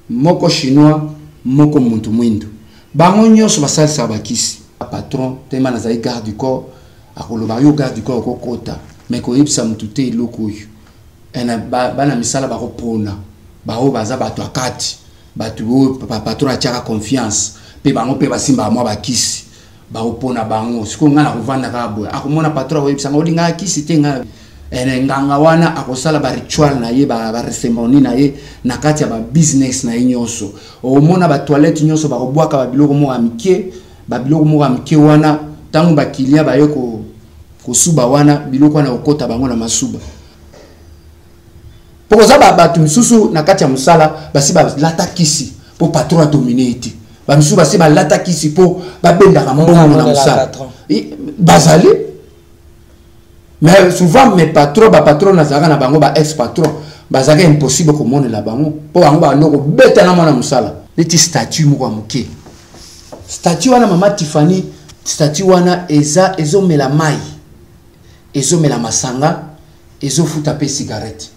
Moko chinois, moko mutu mwindu. Bango nyonso basalisaka bakisi. Patron tema nazali garde du corps, akoloba yo garde du corps okokota, mais koyebisa mutu te eloko oyo. Ena bana misala bakopona baoyo baza bato ya kati, bato oyo patron atiaka confiance, mpe bango mpe basimbaka mwa bakisi, bakopona bango. Sikoyo ngai nakovanda kaka boye, akomona patron akoyebisa ngai olingaka kisi te ngai. Ene nganga wana akosala ba rituel na ye, ba cérémonie na ye na kati ya ba business na ye nyonso. Okomona ba toilette nyonso bakobwaka ba biloko moko ya mike, ba biloko moko ya mike wana ntango ba client baye kosuba wana, biloko wana kokota bango na masuba. Po koza ba bato misusu na kati ya mosala basi balata kisi po patron adomine ye te. Ba misusu basi balata kisi po babendaka mbongo na mosala. Bazali. Mais souvent mes patrons, ba patrons nazalaka na bango, ba ex patrons, bazalaka impossible komonela bango po bango bando kobeta na mwana mosala. Neti statue moko ya moke. Statue wana mama Tiffany, statue wana eza ezomela mai, ezomela masanga, ezofuta pe cigarette.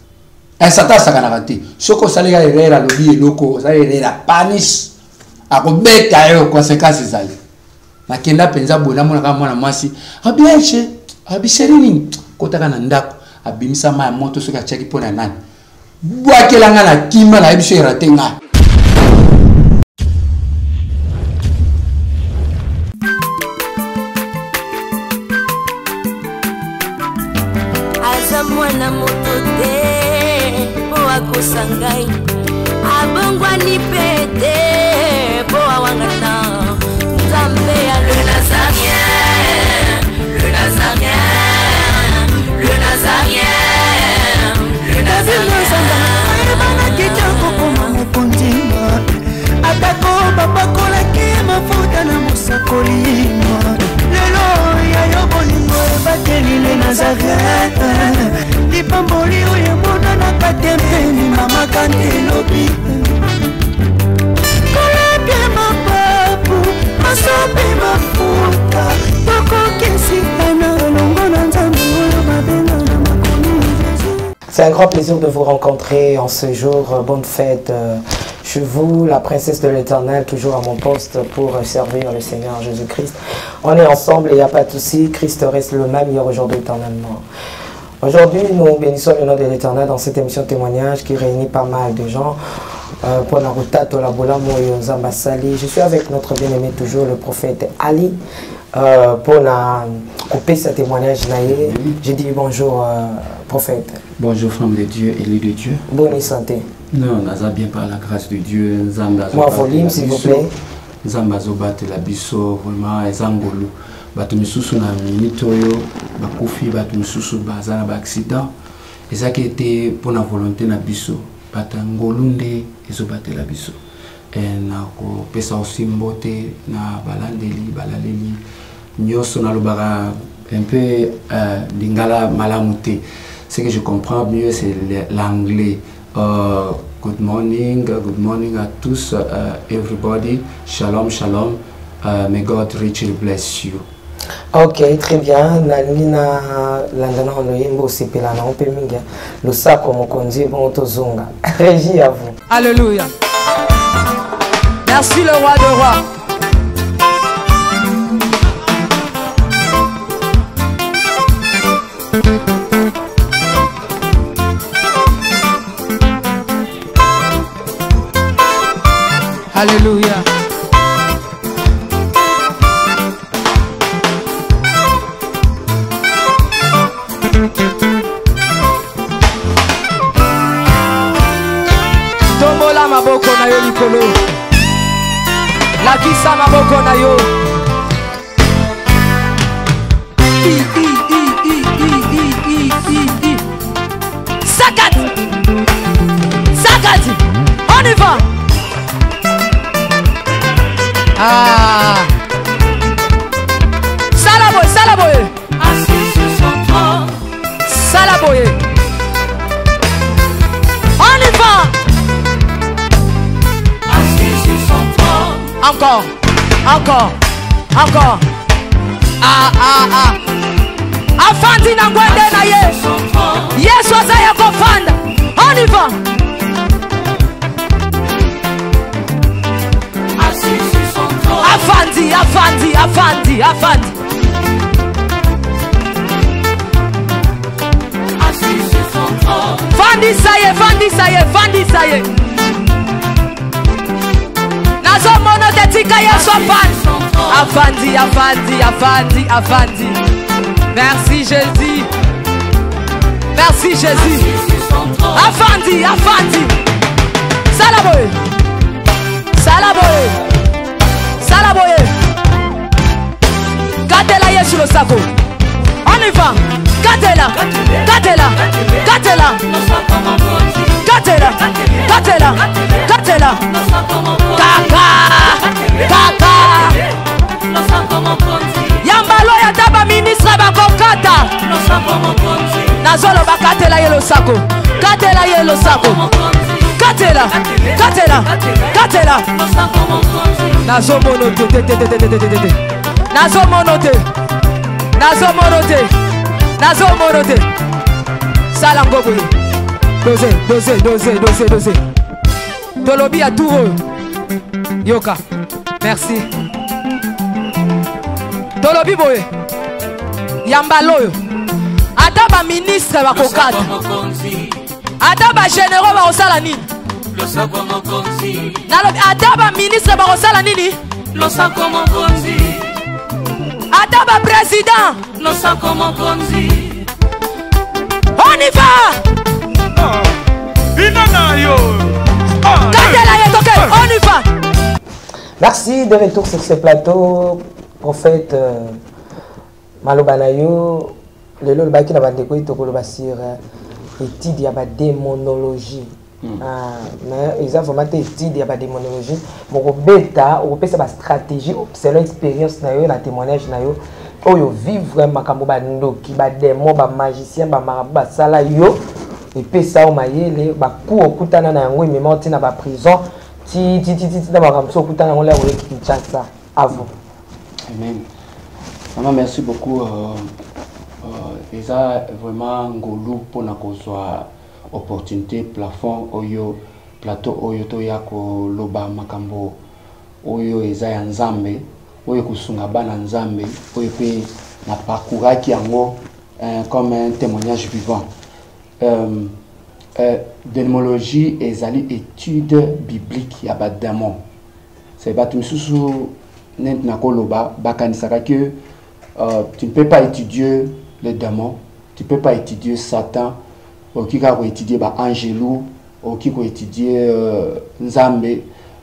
Satan asakanaka te. Soki osaleka erreur, alobi eloko, osali erreur, apanis, akobeta yo, conséquence ezali. Nakenda mpenza boye, namonaka mwana mwasi abiache abiseri nini, kotaka na ndako abimisa mai ya moto soki atiaki mpo na nani, bwakela nga na kima, nayebi so erate nga. Aza mwana moto te po akosa ngai, abongwani pe te po awangana Nzambe ya le Nazarien, le Nazarien, le Nazarien, le Nazarien. Ayebanaki te kokoma mokonzi, atako bapakolaki mafuta na mosakoli. Lelo ya yo bolingo ebateli le Nazareth, lipamboli oyo emonanaka te mpe mimamaka te lobi. Kolapia mapapu masopi mafuta, tokokisika na elongo na Nzambe oyo babenga na makomi Jésus. C'est un grand plaisir de vous rencontrer en ce jour. Bonne fête chez vous, la princesse de l'Éternel, toujours à mon poste pour servir le Seigneur Jésus-Christ. On est ensemble et il n'y a pas de souci. Christ reste le même hier, aujourd'hui, éternellement. Aujourd'hui, nous bénissons le nom de l'Éternel dans cette émission témoignage qui réunit pas mal de gens. Pour la route, la bola, moyo, Nzamba Sali. Je suis avec notre bien-aimé toujours, le prophète Ali, pour la couper ce témoignage. Je dis bonjour, prophète. Bonjour, femme de Dieu, élu de Dieu. Bonne santé. Non, on a bien par la grâce de Dieu. Nzamba Moi, volume, s'il vous plaît. Nzamba azobatela biso, vraiment, ezangolu. Bato misusu na minute oyo bakufi, bato misusu baza na ba accident. Ezaki ete mpona volonté na biso, bato ya ngolu nde ezobatela biso. Na kopesa aussi mbote na balandeli, balaleli nyonso. Nalobaka un peu lingala malamu te. Ce que je comprends mieux, c'est l'anglais. Good morning, good morning à tous, everybody. Shalom, shalom. May God richly bless you. Ok, très bien. Nalingi na landana loyembo osepela na mpe mingi. Losako mokonzi bongo tozonga. Régie à vous. Alléluia. Merci le roi de rois. Alléluia. Tombola maboko na yo likolo. Lakisa maboko na yo. I, i, i, i, i, i, i, i, i. Sakati. Sakati. On y va. Ah. Salaboy, salaboy. Assis sur son trône. Salaboy. On y va. Assis sur son trône. Encore, encore, encore. Ah, ah, ah. Afandi na ngwende na ye. Yesu aza ya kofanda. On y va. Afandi, afandi. Vandisa ye, vandisa ye, vandisa ye. Nazomona te, tika Yesu afandi. Afandi, afandi, afandi, afandi. Merci Jésus. Merci Jésus. Afandi, afandi. Sala boye. Sala boye. Sala boye. Katela Yesu losako. On y va. Katela. Katela. Katela. Katela. Katela. Katela. Kaka. Kaka. Yambalo ya taba ministre bakokata. Nazoloba katela ye losako. Katela ye losako. Katela. Katela. Katela. Nazomono te te te te te te te te. Nazomono te. Nazomono te. Nazomono te. Sala ngo boye. Dose, dose, dose, dose, dose. Tolobi ya tour oyo. Yoka. Merci. Tolobi boye. Yambalo oyo. Ata ba ministre bakokata. Ata ba généraux bakosala nini? Nalobi ata ba ministre bakosala nini? Ata ba président. On y va. Katela ye toke, on y va. Merci de retour sur ce plateau, prophète maloba na yo lelo olobaki na bandeko ete tokoloba sur étude ya badémonologie. Ah, mais eza vraiment te étude ya badémonologie mokobeta, okopesa bastratégie selon expérience na yo, na témoignage na yo oyo vivre makambo bandoki, badémon, bamagicien, bamarabu basala yo, epesa yo mayele, baku okutana na yango, emema yo ntina baprison ti ti ti ti ti na makambo so okutana yango lero oyeki Kinshasa avant. Amen. Maman, merci beaucoup. Eza vraiment ngolu mpona kozwa opportunité plafond oyo, plateau oyo, toya koloba makambo oyo eza ya Nzambe, oyo kosunga bana Nzambe, oyo mpe na parcouraki yango comme un témoignage vivant. Démonologie ezali étude biblique ya badémon. C'est bato misusu neti nakoloba bakanisaka que tu ne peux pas étudier les démons, tu peux pas étudier Satan, okoki kaka koétudier baangelu, okoki koétudier Nzambe,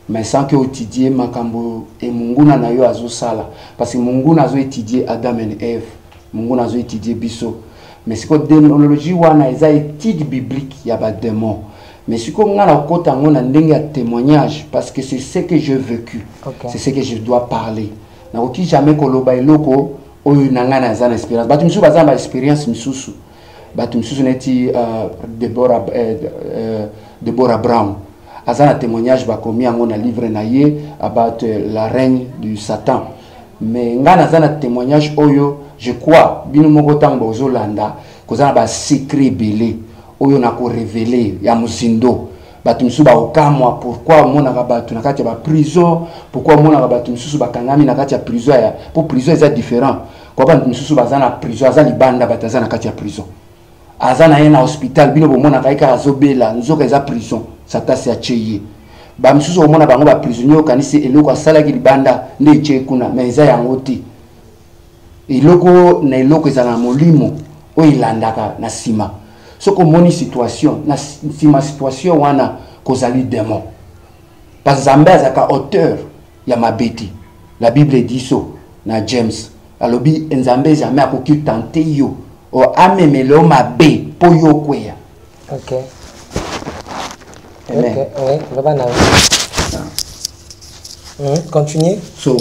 mais sans que oétudier makambo e monguna na yo azosala, parce que monguna azoétudier Adam and Eve, monguna azoétudier biso. Mais sikoyo démonologie wana eza étude biblique ya badémon. Mais sikoyo nga na kokota yango na ndenge ya témoignage, parce que c'est ce que j'ai vécu. C'est ce que je dois parler. Nakoki jamais koloba eloko oyo na ngai naza na expérience. Bato misusu baza na baexpérience misusu, bato misusu neti Deborah Brown aza na témoignage, bakomi yango na livre na ye about la règne du Satan. Mais ngai naza na témoignage oyo, je crois bino moko ntango bozolanda koza na basecret ebele oyo na korévéler ya mozindo. Bato misusu bakokamwa pourquoi omonaka bato na kati ya baprison, pourquoi omonaka bato misusu bakangami na kati ya prison ya po prison eza différent kwa bato misusu baza na prison, aza libanda, bato aza na kati ya prison, aza na ye na hospital, bino bomonaka ye kaka azobela, nzoka eza prison, Satan atie ye. Bamisusu omona bango baprisonnier, okanisi eloko asalaki libanda nde etie kuna, mais eza yango te. Eloko na eloko ezala na molimo oyo elandaka na nsima. Soki omoni situation na nsima situation wana, kozali démon, parce Nzambe azalaka auteur ya mabe te. La Bible dit so na James, alobi Nzambe jamais akoki tenter yo o amemela yo mabe mpo yo okweya. Amen. Ok, oui, loba na yo. Continuez. So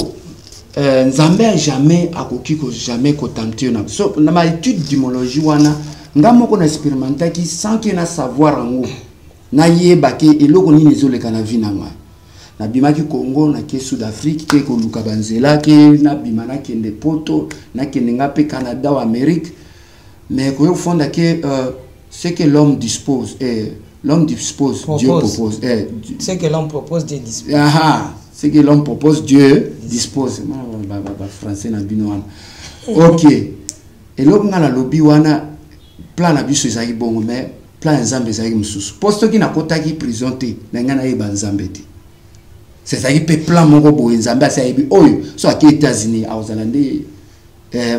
Nzambe a jamais akoki ko jamais kotenter yo na so na baétude démonologie wana. Nga moko na expérimentaki sans que na savoir yango, nayeba ke eloko nini ezoleka na vie na ngai. Nabimaki Congo, nake Sud Afrique ke koluka banzela ke nabima, nakende Poto, nakende nga mpe Canada o Amérique. Mais koyo kofonda ke ce que l'homme dispose eh, L'homme dispose, Propose. Dieu propose. Eh, Ce que l'homme propose, Dieu dispose. Aha, ce que l'homme propose, Dieu dispose. Ba, ba, ba, français na bino wana. Ok. Eloko nga nalobi wana, plan na biso ezalaki bongo, mais plan ya Nzambe ezalaki mosusu. Po soki nakotaki prison te, na ngai nayeba Nzambe te. Ezalaki mpe plan moko boye, Nzambe asi ayebi oyo so ake États-Unis akozala nde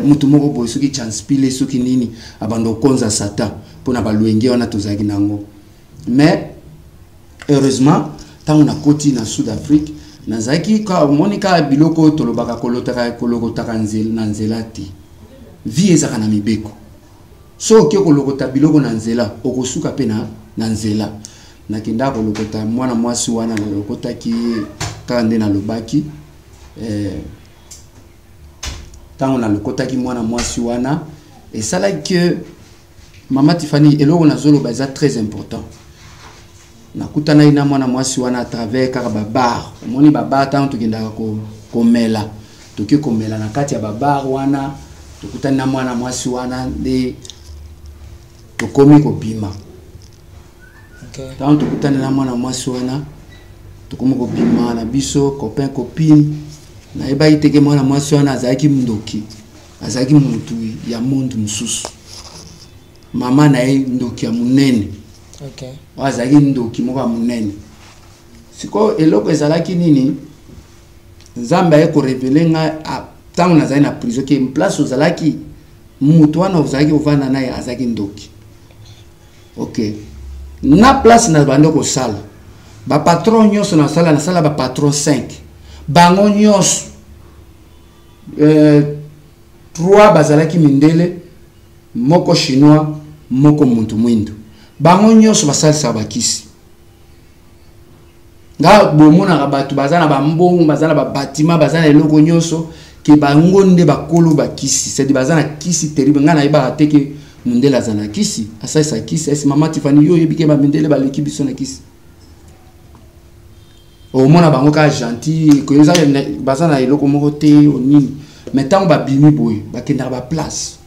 mutu moko boye, soki chance pile, soki nini, abanda kokonza Satan mpona balwenge wana tozalaki nango. Mais heureusement, ntango nakoti na Sud Afrique, nazalaki kaka, omoni kaka biloko oyo tolobaka, kolotaka, kolokotaka na nzela te. Vie ezalaka na mibeko. So oke kolokota biloko na nzela, okosuka mpe na nzela. Nakendaka kolokota mwana mwasi wana, nalokotaki ye kaka nde nalobaki. Ntango nalokotaki mwana mwasi wana, esalaki ke, mama Tiffany, eloko nazoloba eza très important. Nakutanaki na mwana mwasi wana à travers kaka babar. Omoni babar, ntango tokendaka komela, toke komela na kati ya babar wana, tokutani na mwana mwasi wana, nde tokomi kobima. Ntango tokutani na mwana mwasi wana, tokomi kobima na biso copain copine. Nayebaki te ke mwana mwasi wana azalaki ndoki, azalaki motu ya monde mosusu. Mama na ye ndoki ya monene. Oyo azalaki ndoki moko ya monene. Sikoyo eloko ezalaki nini? Nzambe aye korévéler ngai ntango nazali na prison ke place ozalaki, moto wana ozalaki kovanda na ye azalaki ndoki. Ok, na place na bando kosala, bapatron nyonso nasala, nasala bapatron 5, bango nyonso 3 bazalaki mindele, moko chinois, moko muntu mwindu. Bango nyonso basalisaka bakisi. Nga bomonaka bato baza na bambongo, baza na babatima, baza na eloko nyonso, ke bango nde bakolo bakisi, c'est-à-dire baza na kisi terrible. Ngai nayebaka te ke mondele aza na kisi, asalisa kisi. Esi mama Tifani, yo oyebi ke bamindele baleki biso na kisi? Omona bango kaka gentil, baza na eloko moko te onini, mais ntango babimi boye, bakendaka baplace,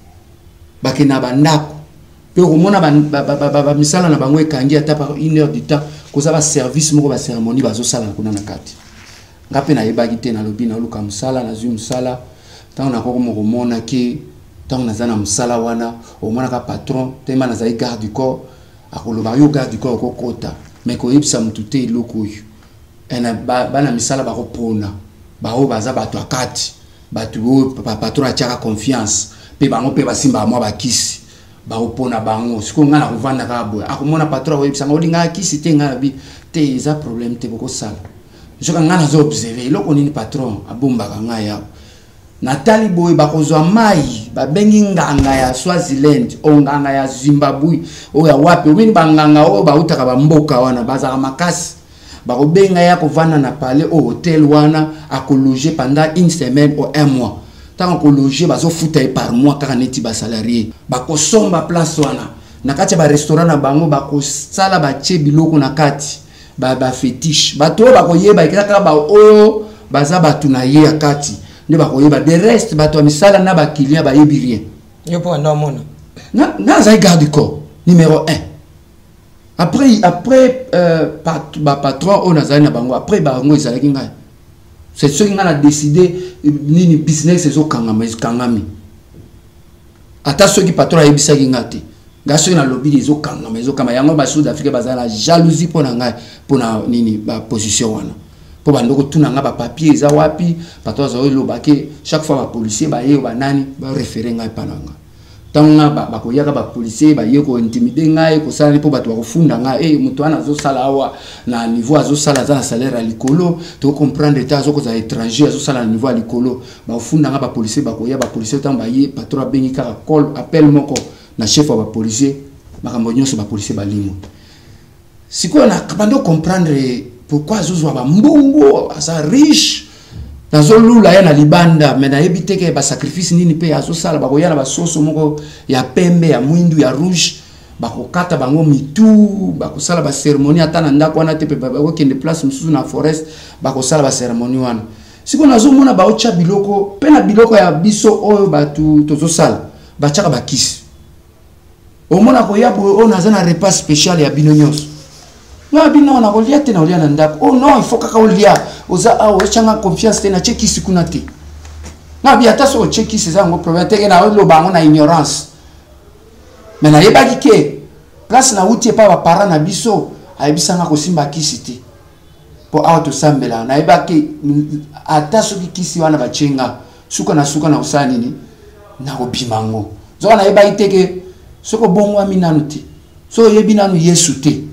bakendaka bandako, mpe okomona bamisala na bango ekangi ata par une heure du temps, koza baservice moko, bacérémonie bazosala kuna na kati. Nga mpe nayebaki te. Nalobi naluka mosala, nazwi mosala. Ntango nakokoma komona ke ntango naza na mosala wana, omonaka patron tema, nazali garde du corps, akoloba: "Yo garde du corps, okokota, mais koyebisa motu te eloko oyo." Bana misala bakopona baoyo baza bato ya kati, bato oyo patron atiaka confiance, mpe bango mpe basimbaka mwa bakisi, bakopona bango. Sikoyo ngai nakovanda kaka boye, akomona patron, akoyebisanga: "Olingaka kisi te?" Ngai nabi: "Te, eza problème te, bokosala." Soka ngai nazo observe eloko nini patron abombaka ngai awa. Natali boye, bakozwa mai, babengi nganga ya Swaziland, oyo nganga ya Zimbabwe, oyo ya wapi, omini banganga oyo bautaka bamboka wana, bazalaka makasi. Bakobenga ye, akovanda na palais oyo, hotel wana, akologe pendant une semaine ou un mois. Ntango akologe, bazofuta ye par mois kaka neti basalarié. Bakosomba place wana, na kati ya barestaurant na bango, bakosala, batie biloko na kati, bafétiche. Bato oyo bakoyeba ekeza kaka baoyo baza bato na ye ya kati nde bakoyeba. De reste, bato ya misala na baclient bayebi rien. Yo mpo anda omona? Nga nazali garde du corps numéro 1 après bapatron oyo nazali na bango. Après bango ezalaki ngai. C'est soki ngai na décide nini, business ezokangama, ekangami. Ata soki patron ayebisaki nga te, ngai soki nalobi ezokangama, ezokangama. Yango basud Afrique bazala na jalousie mpo na ngai. Mpo na nini? Baposition wana, mpo bando kotuna nga bapapier eza wapi. Patron azali oloba ke chaque fois bapolicier baye, banani, baréféré ngai mpa na nga. Ntango nga bakoyaka, bapolicier baye kointimider ngai, kosala mpo bato bakofunda ngai: "E, moto wana azosala awa na niveau, azosala, aza na salaire ya likolo, tokocomprendre te, azokozala étranger, azosala na niveau ya likolo." Bakofunda nga, bapolicier bakoya. Bapolicier ntango baye, patron abengi kaka call, appel moko na chef ya bapolicier, makambo nyonso, bapolicier balimo. Sikoyo bando comprendre pourquoi azozwa bambongo, aza riche. Nazolula ye na libanda, me nayebi te ke basacrifice nini mpe azosala. Bakoya na basoso moko ya pembe, ya mwindu, ya rouge, bakokata bango mitu, bakosala bacérémonie ata na ndako wana te, mpe bakokende place mosusu na forest, bakosala bacérémonie wana. Sikoyo nazomona baotya biloko mpe na biloko ya biso oyo bato tozosala, batiaka bakisi. Omona koya boye, oyo naza na repas spécial ya bino nyonso. Nga bino nakolia te, nakolia na ndako. Oh non, il faut kaka olia, oza awa, otyanga confiance te, natie kisi kuna te. Nga bi ata soki otie kisi, eza yango problème teke, naoloba yango na ignorance, mais nayebaki ke place nauti epa baparent na biso, ayebisanga kosimba kisi te mpo awa tosambelaka. Nayebaki ata soki kisi wana batie nga, suka na suka na kosala nini? Nakobima yango. Nzoka nayebaki te ke soki obongwami nanu te, soki oyebi nanu Yesu te,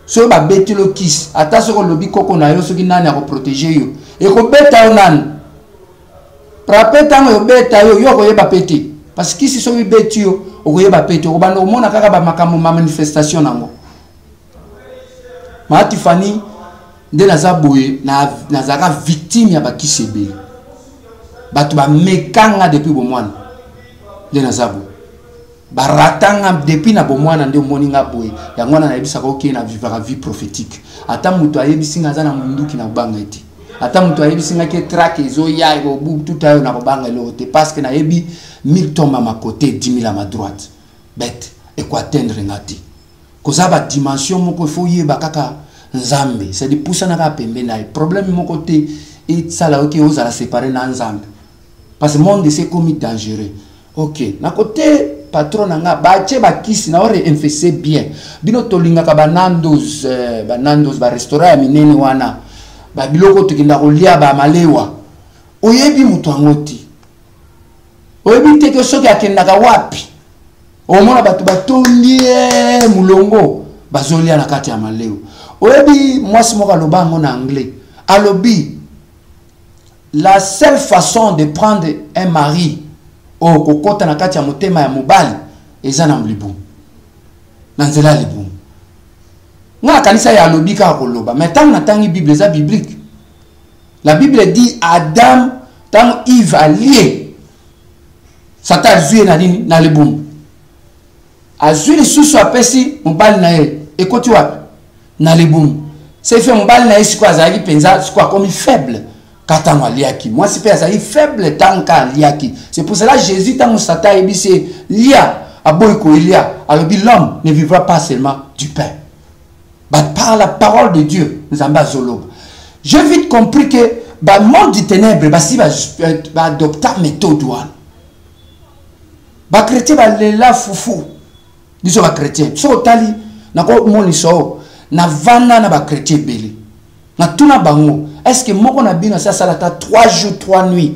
soki babeteli yo kisi, ata soki olobi koko na yo, soki nani akoprotege yo, ekobeta yo nanu prape. Ntango ebeta yo, yo okoyeba mpe te, parce que kisi soki ebeti yo, okoyeba mpe te, okobanda komona kaka bamakambo, mamanifestation nango. Maa Tifani, nde naza boye, nazalaka victime ya bakisi ebele. Bato bamekanga depuis bomwana, nde naza boye, baratanga depuis na bomwana, nde omoni nga boye. Yango wana nayebisaka oke na vivaka vie prophétique. Ata moto ayebisi nga aza na munduki, na kobanga ete. Ata moto ayebisi nga ke trake ezoya, ekobututa yo, na kobanga eloko te, parce que nayebi 1000 tombe à ma côté, 10 000 à ma droite, bete ekoatteindre nga te. Koza badimension moko, ifo oyeba kaka Nzambe, c'est-à-dire pusana kaka pembe na ye. Problème moko te esala oke ozala séparé na Nzambe, parce que monde esi ekomi dangereux. Ok, na kote patron na nga batie bakisi na ore infese bien. Bino tolingaka banandos, banandos, barestaurant ya minene wana, babiloko tokenda kolia, bamalewa. Oyebi moto yango te, oyebi te ke soki akendaka wapi. Omona bato batondi molongo, bazolia na kati ya malewa. Oyebi, mwasi moko aloba yango na anglais, alobi: "La seule façon de prendre un mari, oyo kokɔta na kati ya motema ya mobali, eza na libumu, na nzela ya libumu." Nga nakanisa ye alobi kaka koloba, mais ntango natangi Bible, eza biblique. La Bible dit Adam, ntango Eve alie, Satan azwi ye na nini? Na libumu. Azwi lisusu, apesi mobali na ye, ekoti wapi? Na libumu. Sefe mobali na ye sikoyo azalaki mpenza, sikoyo akomi faible ka ntango aliaki. Mwasi mpe azali faible ntango ka aliaki. C'est pour cela Jésus, ntango Satan ayebisi ye lia, aboyi kolia, alobi: "L'homme ne vivra pas seulement du pain, but par la parole de Dieu." Nzambe azoloba. J'ai vite compris que bamonde du ténèbre basi baadopta méthode wana. Bachrétien balela fufu. Biso bachrétien, soki otali, nakomonisa oyo navanda na bachrétien ebele, natuna bango: est ce que moko na bino asi asala ata 3 jours 3 nuits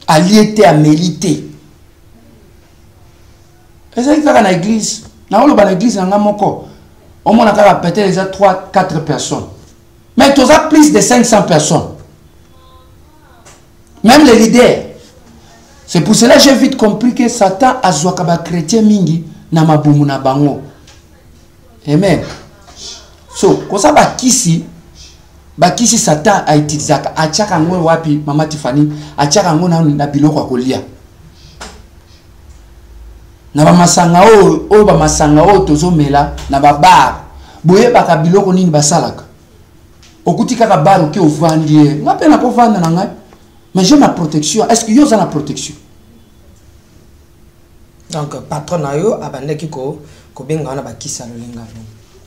alie te, ameli te? Ezalaki kaka na église, naoloba na église na nga moko, omona kaka peut-être eza 3 4 personnes, mais toza plus de 500 personnes, même les leaders. C'est pour cela j'ai vite compris que Satan azwaka bachrétien mingi na mabumu na bango. Amen. So koza bakisi, bakisi Satan autilisaka, atiaka yango wapi, mama Tifani? Atiaka yango na biloko ya kolia, na bamasanga oyo, oyo bamasanga oyo tozomela na babar. Boyebaka biloko nini basalaka? Okuti kaka bar, oke, ovandi ye. Nga mpe nakovanda na ngai, mais j'ai ma protection. Est ce que yo oza na protection? Donc patron na yo abandaki kobenga wana bakisi ya lolenga?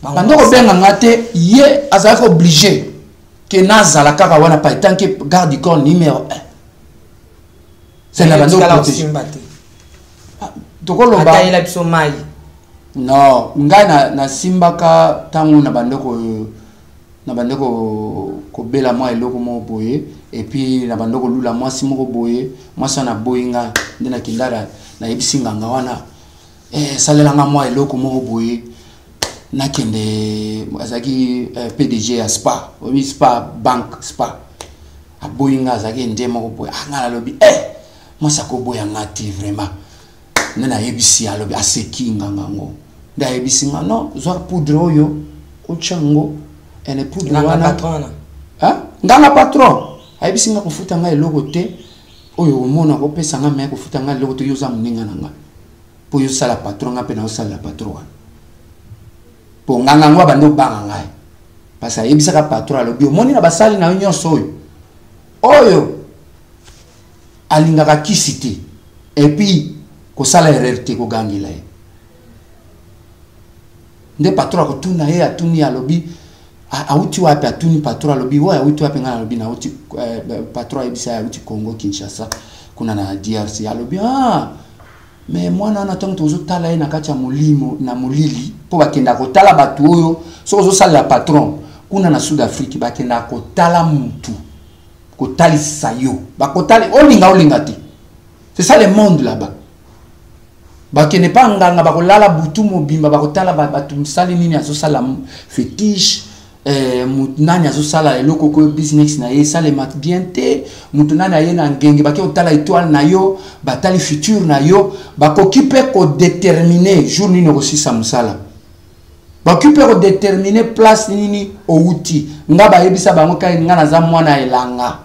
Banda kobenga nga te. Ye azalaki obligé ke nazala kaka wana pa tant que garde du corps numéro 1. C'est na bando osimba te. Tokoloba atayela biso mai. Non, ngai nasimbaka ntango na bandeko, na bande kobela mwa eloko moko boye, et puis na bande kolula mwasi moko boye. Mwasi wana aboyi nga, nde nakendaka, nayebisi nganga wana: "Salelanga mwa eloko moko boye." Nakende, azalaki PDG ya Spa, oyebi Spa, banque Spa. Aboyi nga, azalaki nde moko boye. Ah, nga nalobi: "Mwasi akoboya nga te vraiment." Nde nayebisi, alobi, aseki nganga yango, nde ayebisi nga: "Non, zwa poudre oyo, otya yango ene poudre wana." Nganga patron ayebisi nga kofuta nga eloko te. Oyo omona kopesa nga, me kofuta nga eloko te. Yo oza moninga na nga, mpo yo osala patron, nga mpe naosalela patron wana. Mpo nganga yango abandi obanga ngai, parce ayebisaka patron, alobi: "Omoni na basali na yo nyonso oyo, oyo alingaka kisi te, et puis kosala erreur te, kogangela ye." Nde patron akotuna ye, atuni, alobi Auti wapi? Atuni patron, alobi oyo auti wapi? Ngai nalobi nauti, patron ayebisa ye auti Congo Kinshasa, kuna na DRC. Alobi: "Ah, mais mwana wana, ntango tozotala ye na kati ya molimo na molili, mpo bakendaka kotala bato oyo soki ozosalela patron kuna na Sud Afrique, bakendaka kotala mutu, kotalisa yo, bakotali olinga olinga te. C'est ça le monde là-bas. Bakende mpa nganga, bakolala butu mobimba, bakotala bato mosali nini azosala fétiche, nani azosala eloko koyo, business na ye esalema bien te, moto nani aye na ngenge. Bake kotala étoile na yo, batali futur na yo, bakoki mpe kodéterminer jour nini okosisa mosala, bakoki mpe kodéterminer place nini outi. Nga bayebisa bango kai nga naza mwana ya elanga.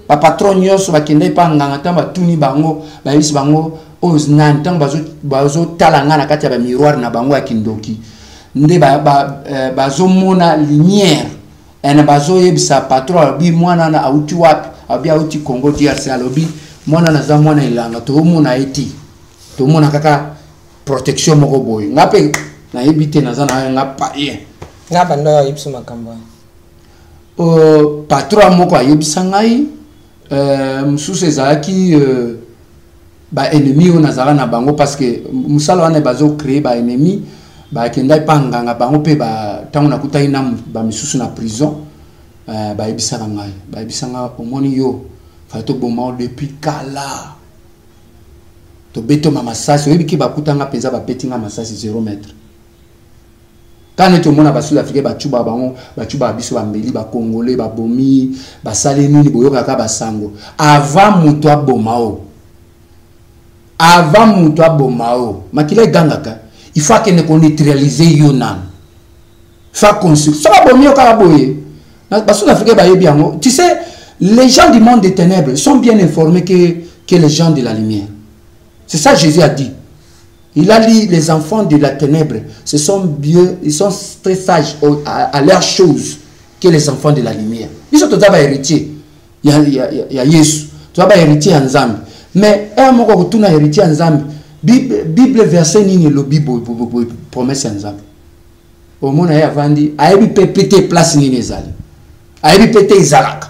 Bapatron nyonso bakende epa nganga, ntango batuni bango, bayebisi bango oyo nani. Ntango bazotala nga na kati ya bamiroir na bango ya kindoki, nde bazomona lumière ene, bazoyebisa patron. Alobi: "Mwana wana auti wapi?" Alobi: "Auti Congo DRC." Alobi: "Mwana naza mwana elanga, toomona ye te, tomona kaka protection moko boye." Nga mpe nayebi te, naza na nga payen. Nga bando oyo ayebisi makambo wana? Patron moko ayebisa ngai, mosusu ezalaki baennemi oyo nazalaka na bango, parce que mosala wana bazocréer baennemi. Bakenda epa nganga bango mpe, ntango nakutaki na bamisusu na prison, bayebisaka ngai, bayebisa nga: "Omoni yo, fallait toboma yo depuis kala, tobetoma masasi." Oyebi ke bakutanga mpenza, babeti nga masasi 0 mètre. Kaka neti omona basud africain bacuba bango, bacubaka biso bambeli, bacongolais babomi, basali nini, boyokaka basango. Avant moto aboma o, avant moto aboma o, makila egangaka, il faut akende koneutraliser yo nano, fa construire. Soki abomi yo kaka boye, basud africain bayebi yango. Tu sais, les gens du monde des ténèbres sont bien informés que les gens de la lumière. C'est ça Jésus a dit. Il a dit: les enfants de la ténèbre, ce sont bien, ils sont très sages à leurs choses que les enfants de la lumière. Ils sont tous héritiers. Il y a Yesu. Tu vois, héritier ya Nzambe. Mais un moko kotuna héritier ya Nzambe, Bible, Bible verset nini elobi boye boye, promesse ya Nzambe? Omona ye avandi, ayebi mpe te place nini ezali, ayebi mpe te ezalaka.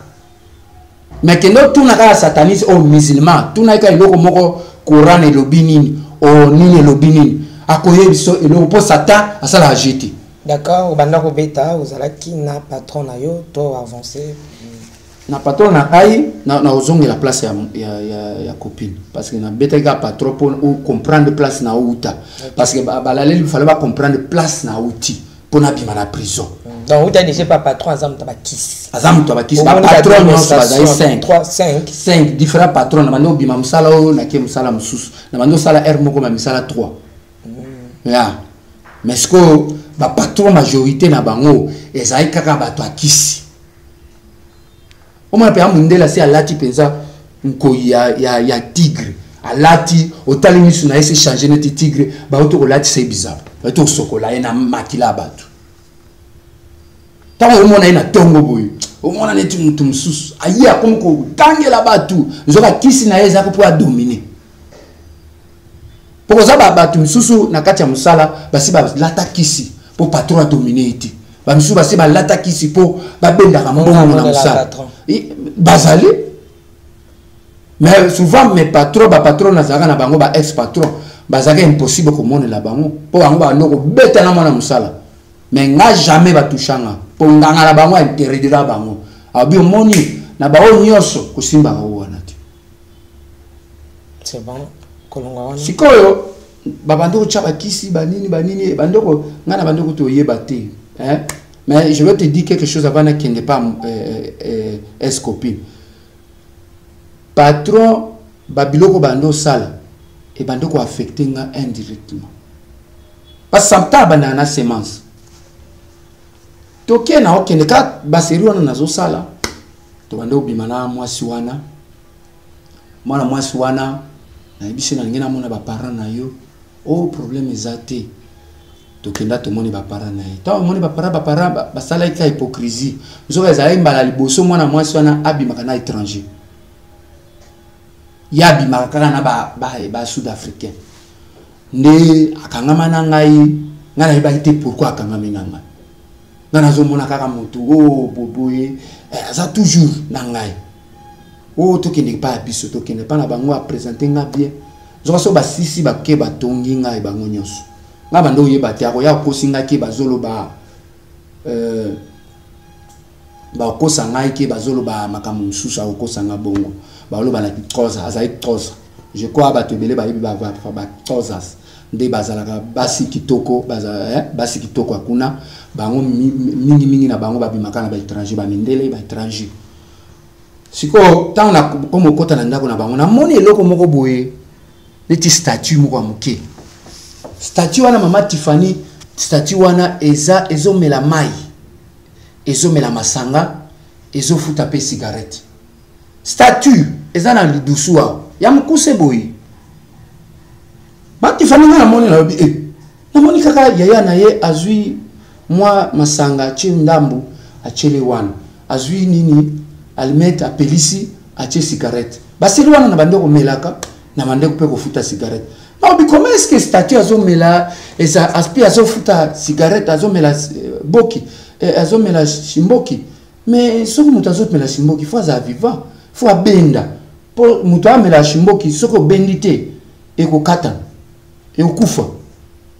Mais kende otuna kaka sataniste oyo musulman, tuna ye kaka eloko moko, Coran elobi nini, o nini elobi nini, akoyebi biso eloko, mpo Satan asalaka jeu te. D'accord. Obanda kobeta, ozalaki na patron na yo to avancé? Na patron na ngai, na ozongela place ya copine, parce que nabetaki kaka patron mpo comprendre place na outa, parce que balaleli, fallait bacomprendre place na outi mpo nabima na prison. Donc uta déjà pa patron aza moto bakisi? Aza moto ya bakisi. Bapatron nyonso bazali 5. 5. 5 différents patron. Na bandi obima mosala oyo, nake mosala mosusu, na bandi osala heure moko ba misala 3 ya. Mais sikoyo bapatron, majorité na bango ezali kaka bato akisi. Omona mpenza mondele asi alati mpenza nkoi ya tigre, alati, otali miso na ye se change neti tigre. Bauti kolatisa ye bizabo, bauti kosokola ye na makila ya bato. Ntango omona ye na ntongo boye, omona neti motu mosusu aye, akomi kotangela bato, nzoka kisi na ye ezalaki mpo adominer. Mpo koza bato misusu na kati ya mosala basi balata kisi mpo patron adominer ye te. Bamisusu basi balata kisi mpo babendaka mbongo na mosala, bazali. Mais souvent mes patrons, bapatron nazalaka na bango, ba ex patron, bazalaka impossible komonela bango, mpo bango bando kobeta na mwana mosala. Mais nga jamais batouchanga, mpo nganga na bango interdira bango. Abi omoni na bango nyonso kosimbaka o wana te. C'est bon, kolonga wana. Sikoyo babandi kotya bakisi, banini banini, bandoko ngai na bandoko toyeba te, hein? Mais je vais te dire quelque chose avant nakende pa ex copine. Patron, babiloko bandi osala ebandi koaffecter nga indirectement, parce que samta abandaka na semence. Toke na okende kaka baseri wana nazosala, tobandi kobima na mwasi wana. Mwana mwasi wana, nayebisi, nalingi namona baparent na yo. O problème eza te. Tokenda, tomoni baparent na ye. Ntango omoni baparent, baparent basalaki ka hypocrisie. Nzoka ezalaki mbala liboso mwana mwasi wana abimaka na étranger. Ye abimaka kaka na basud africain. Nde akangama na ngai. Ngai nayebaki te pourquoi akangami na ngai. Nga nazomona kaka motu o oh, boboye eh, aza toujours na ngai. O oh, tokende epai ya biso, tokende epai na bango, apresente nga bien. Nzoka so basisi bake batongi ngai bango nyonso. Nga banda oyeba te akoya akosi ngai ke bazoloba euh, bakosa ngai ke bazoloba makambo mosusu, akokosa nga bongo. Baloba na Xhosa, azali Xhosa. Je crois bato ebele bayebi ba Xhosas nde bazalaka basi kitoko, bazala, eh, basi kitoko ya kuna. Bango mingi mingi na bango babimaka na ba étranger, ba mindele, ba étranger. Sikoyo ntango na komo okota na ndako na bango, namoni eloko moko boye neti statue moko ya moke. Statue wana, mama Tiffany, statue wana eza ezomela mai, ezomela masanga, ezofuta pe cigarette. Statue eza na lidusu awa ya mokuse boye. Ba Tiffany nga namoni nalobi eh, namoni kaka yaya na ye azwi mwa masanga atie ndambu atiele wana, azwi nini allumette apelisi atie cigarette. Basili wana na bande komelaka na bande pe kofuta cigarette. Nalobi comment est-ce que statue azomela eza aspi azofuta cigarette, azomela boki, azomela shimboki. Mais soki moto azomela shimboki faut azala vivant, faut abenda. Po moto amela shimboki soki obendi te ekokatana, ekokufa.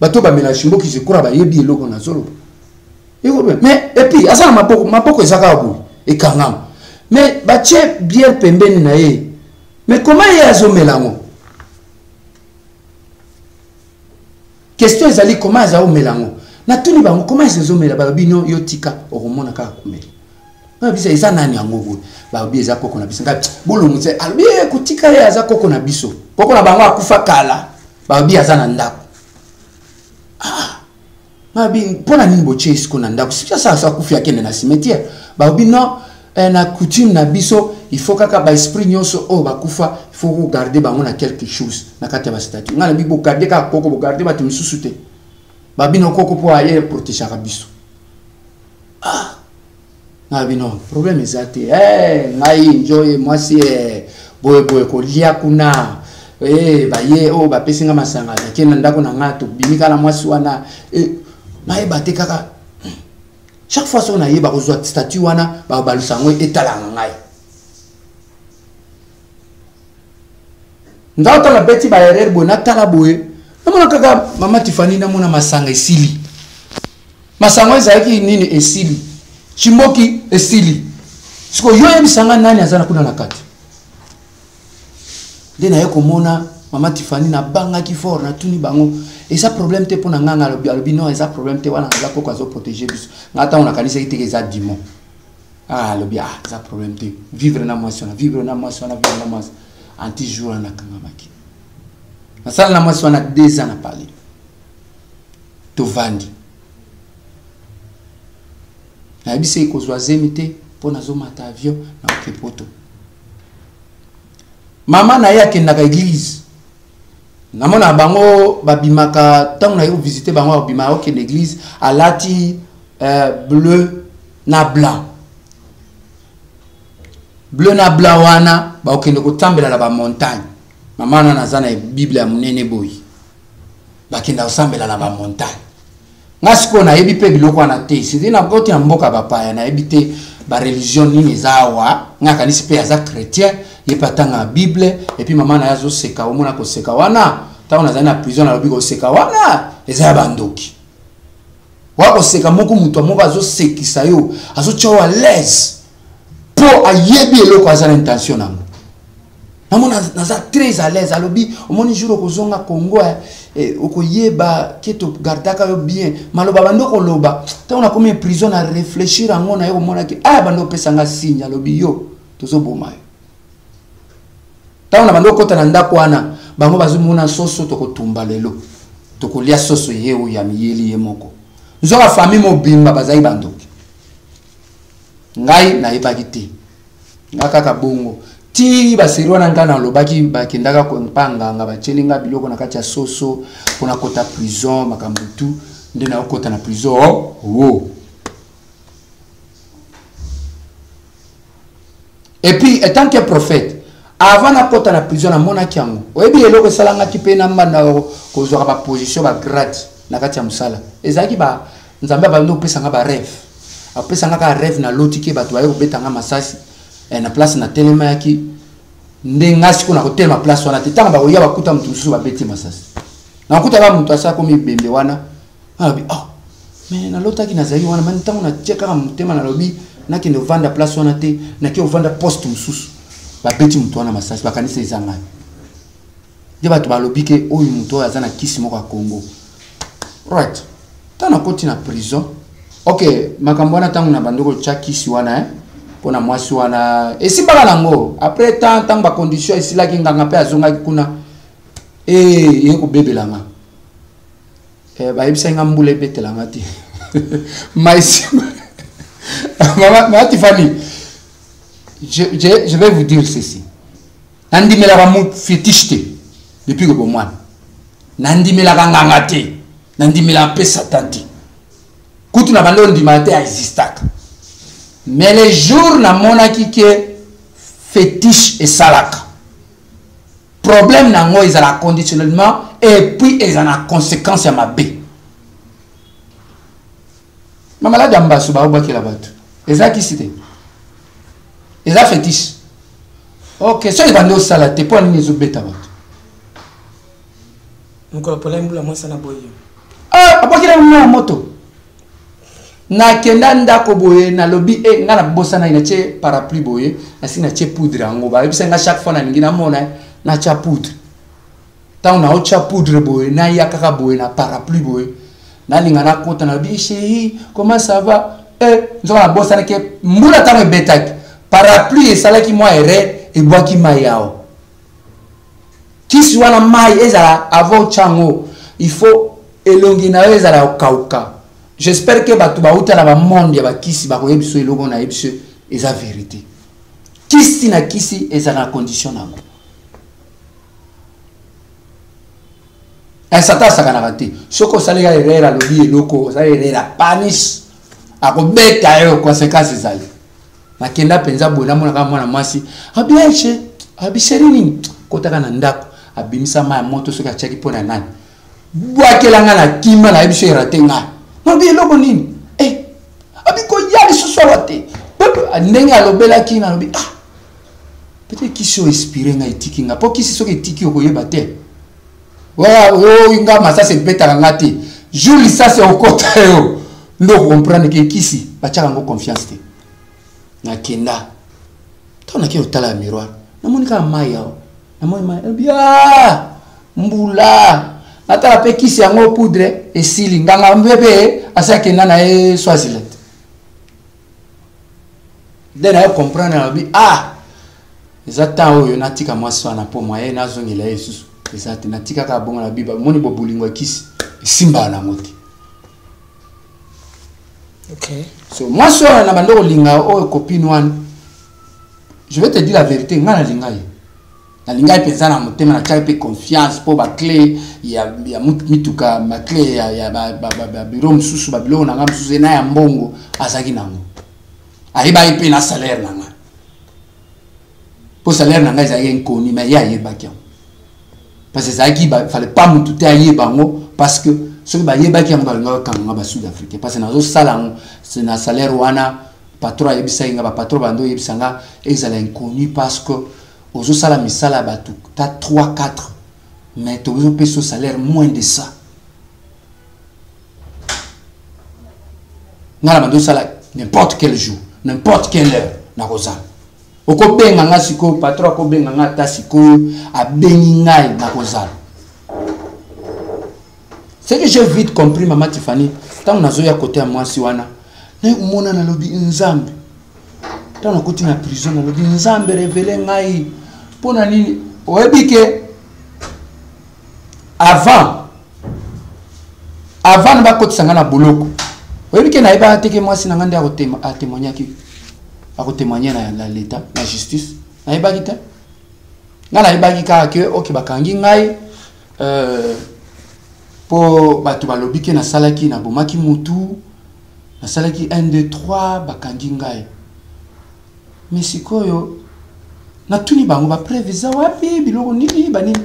Bato bamela shimboki je crois bayebi eloko nazoloba. Ekobe, mais et puis aza na maboko, maboko eza kaka boye ekangama. Mais batie bière pembeni na ye. Mais comment ye azomela yango? Question ezali comment aza omela yango? Natuni bango comment ezomela, balobi non yo tika okomona kaka komela. Ba bisa eza nani yango boye? Balobi eza koko na biso. Ngai bolongo tse alobi eh, kotika ye aza koko na biso. Koko na bango akufa kala. Balobi aza na ndako. Ah! Balobi mpona nini botie esiko na ndako? Sika sasa asa akufi akende na cimetière. Balobi non, eh, na coutume na biso il faut kaka ba esprit nyonso oyo bakufa il faut ko garder bango na quelque chose na kati ya ba statue. Ngai nabi bo garder kaka koko, bo garder bato misusu te. Babi no koko po aye protégeaka biso. Ah! Ngai non, problème eza te. Eh, ngai enjoy mwasi eh, boye boye kolia kuna. Eh, baye oyo bapesi nga masanga, nakei na ndako na nga, tobimi kaka na mwasi wana. Eh, nayeba te kaka. Chaque fois soki nayeba kozwa statut wana, babalusa yango etalaka ngai. Ngai otala beti ba erreur boye, natala boye. Namona kaka mama Tiffany, namona masanga esili. Masanga ezalaki nini esili? Chimboki esili. Siko yo yebisa nga nani aza na kuna na kati. Nde naye komona mama Tiffany nabangaki fort, natuni bango eza problème te pona nga, nga alobi, alobi non eza problème te wana aza koko azo protéger biso. Nga tango nakanisaki te eza démon. Ah alobi ah eza problème te. Vivre na mwasi wana, vivre na mwasi wana, vivre na mwasi. Anti jour wana nakangamaki. Nasala na mwasi wana 2 ans na parler. Tovandi. Nayebisi ye kozwa zemi te mpo nazomata avion na oke poto. Mama na ye akendaka église. Namona bango babimaka ntango na ye kovisite bango abimaka okende église alati bleu na blanc. Bleu na blanc wana bakokende kotambela na ba montagne. Mama wana naza na Bible ya monene boye. Bakenda kosambela na ba montagne. Nga sikoyo nayebi mpe biloko wana te. Sidi na koti na mboka bapaya nayebi te ba religion nini eza awa. Nga kanisi mpe aza chrétien, ye mpe atanga Bible et puis mama na ye azoseka, omona koseka wana. Ntango nazali na prison nalobi koseka wana eza ya bandoki. Wa koseka moko moto moko azosekisa yo, azotia yo à l'aise po ayebi eloko aza na intention nango. Namona naza très à l'aise, alobi omoni jour okozonga Congo, okoyeba ke to gardaka yo bien. Maloba bando koloba, ntango nakomi en prison na réfléchir yango na ye komona ke, ah, bando opesa nga signe, alobi yo tozoboma yo. Ntango na bando okota na ndako wana, bango bazomona soso tokotumba lelo. Tokolia soso ye oyo ya miyeli ye moko. Nzoka famille mobimba bazali bandoki. Ngai nayebaki te. Nga kaka bongo. Ti baseri wana nga nalobaki bakendaka mpa nganga, batieli nga biloko na kati ya soso mpona kota prison, makambo tu nde nakota na prison. Oh, oh. Et puis, étant que prophète, avant nakota na prison namonaki yango. Oyebi eloko esalangaki mpe na mbanda kozwaka ba position ba grade na kati ya mosala. Ezalaki ba Nzambe abandi kopesa nga ba rêve. Apesa nga kaka rêve naloti ke bato baye kobeta nga masasi eh, na place natelemaki nde nga sikoyo nakotelema place wana te. Ntango bakoya bakuta moto mosusu babeti masasi, nakuta ba moto asi akomi ebembe wana. Alobi oh, mais nalotaki nazali wana mani ntango natie kaka motema nalobi nakende ovanda place wana te, nake ovanda poste mosusu, babeti moto wana masasi, bakanisa eza ngai. Nde bato balobi ke oyo moto oyo aza na kisi moko ya Congo. Right, ntango nakoti na prison, ok, makambo wana ntango na bandi kotya kisi wana eh, mpo na mwasi wana esimbaka nango. Après temps, ntango bacondition esilaki, nganga mpe azongaki kuna, eye kobebela nga. Bayebisaki nga mbula ebetela nga te maisima. Mama Tiffany, je vais vous dire ceci: nandimelaka mu fétiche te depuis que bomwana, nandimelaka nganga te, nandimelaka mpe Satan te, kutu na bandi ondima te aexistaka. Mais le jour namonaki ke fétiche esalaka problème nango, ezala conditionnellement et puis eza na conséquence ya mabe. Mamaladi ya mbasu baobakela bato eza kisi te, eza fétiche. Ok, soki ebandi osala te, mpo nini ezobeta bato? Mokolo pola mbula, mwasi na boyi. Ah, abwakela mwa moto. Nakenda ndako boye, nalobi e ngai nabosanaki, natie parapluie boye, nasi natie poudre yango. Bayebisa nga chaque fois nalingi namona, natya poudre. Ntango naotya poudre boye, naya kaka boye na parapluie boye, nalinga nakota, nalobi: "Chéri, comment ça va?" E nzoka nabosanaki, mbula ntango ebetaki parapluie esalaki mwa erreur, ebwaki mai awa. Kisi wana, mai ezala avant otya yango, il faut elongi na yo ezala kokauka. J'espère que bato bauta na bamonde ya bakisi bakoyebi biso eloko nayebi biso eza vérité. Kisi na kisi ezala na condition nango. Satan asakanaka te. Soki osali ya erreur, alobi eloko, osali erreur, apanis, akobeta yo, conséquence ezali. Nakenda mpenza boye, namonaka mwana mwasi abi ache, abi: "Chéri, nini?" Kotaka na ndako, abimisa mai ya moto, soki atiaki mpo na nani, bwakela nga na kima. Nayebi so erate ngai, nalobi: "Eloko nini?" Eh, abi: "Koya lisusu awa te." Ndenge alobelaki, nalobi: "Ah, peut-être kisi oyo inspire ngai, etiki nga." Mpo kisi soki etiki, okoyeba te. Oyo nga masasi ebetaka nga te, jour lisasi okota yo nde okocomprendre ke kisi batiaka yango confiance te. Nakenda, ntango nake kotala ya miroir, namoni kaka mai awa, namoni mai, alobi: "Ah, mbula." Natala mpe kisi yango, poudre esili. Nganga mpe mpe asi akenda na ye Swaziland. Nde naye comprendre, nalobi: "Ah, eza temps oyo natika mwasi wana, mpo mwaye nazongela ye lisusu eza te." Natika kaka bongo na biba. Moni bobolingo ya kisi esimbaka nango te. So mwasi oyo na bando kolinga, oyo copine wana, je vais te dire la vérité, ngai nalinga ye, nalinga ye mpenza na motema, natiaki mpe confiance mpo baclé ya mituka, baclé ya babureau mosusu, babiloko na ngai mosusu na ya mbongo azalaki nango. Ayebaki mpe na salaire na ngai, mpo salaire na ngai ezalaki inconnu, mais ye ayebaki yango, parce que ezalaki, fallait pas mutu te ayeba yango, parce que soki bayebaki yango, balingaka kokanga nga basud africain, parce que nazosala yango na salaire wana. Patron ayebisaki nga, bapatron bando oyebisa nga ezala inconnu, parce que ozosala misala ya bato ta 3 4, mais tozopesa yo salaire moins de ça. Nga na bando osala n'importe quel jour, n'importe quelle heure nakozala. Okobenga nga sikoyo, patron akobenga nga ata sikoyo, abengi ngai, nakozala. Ce que j'ai vite compris, mama Tiffany, ntango nazoya kote ya mwasi wana, nayekomona, nalobi: "Nzambe." Ntango nakoti na prison, nalobi: "Nzambe, révèle ngai mpo na nini." Oyebi ke avant na bakotisa ngai na boloko, oyebi ke nayebaka te ke mwasi na ngai nde atémoignaki, akotémoigne na l'état, na justice. Nayebaki te. Ngai nayebaki kaka ke ok, bakangi ngai mpo bato balobi ke nasalaki, nabomaki mutu, nasalaki 1 2 3, bakangi ngai. Mais sikoyo natuni bango: "Bapreuve eza wapi? Biloko nini banini?"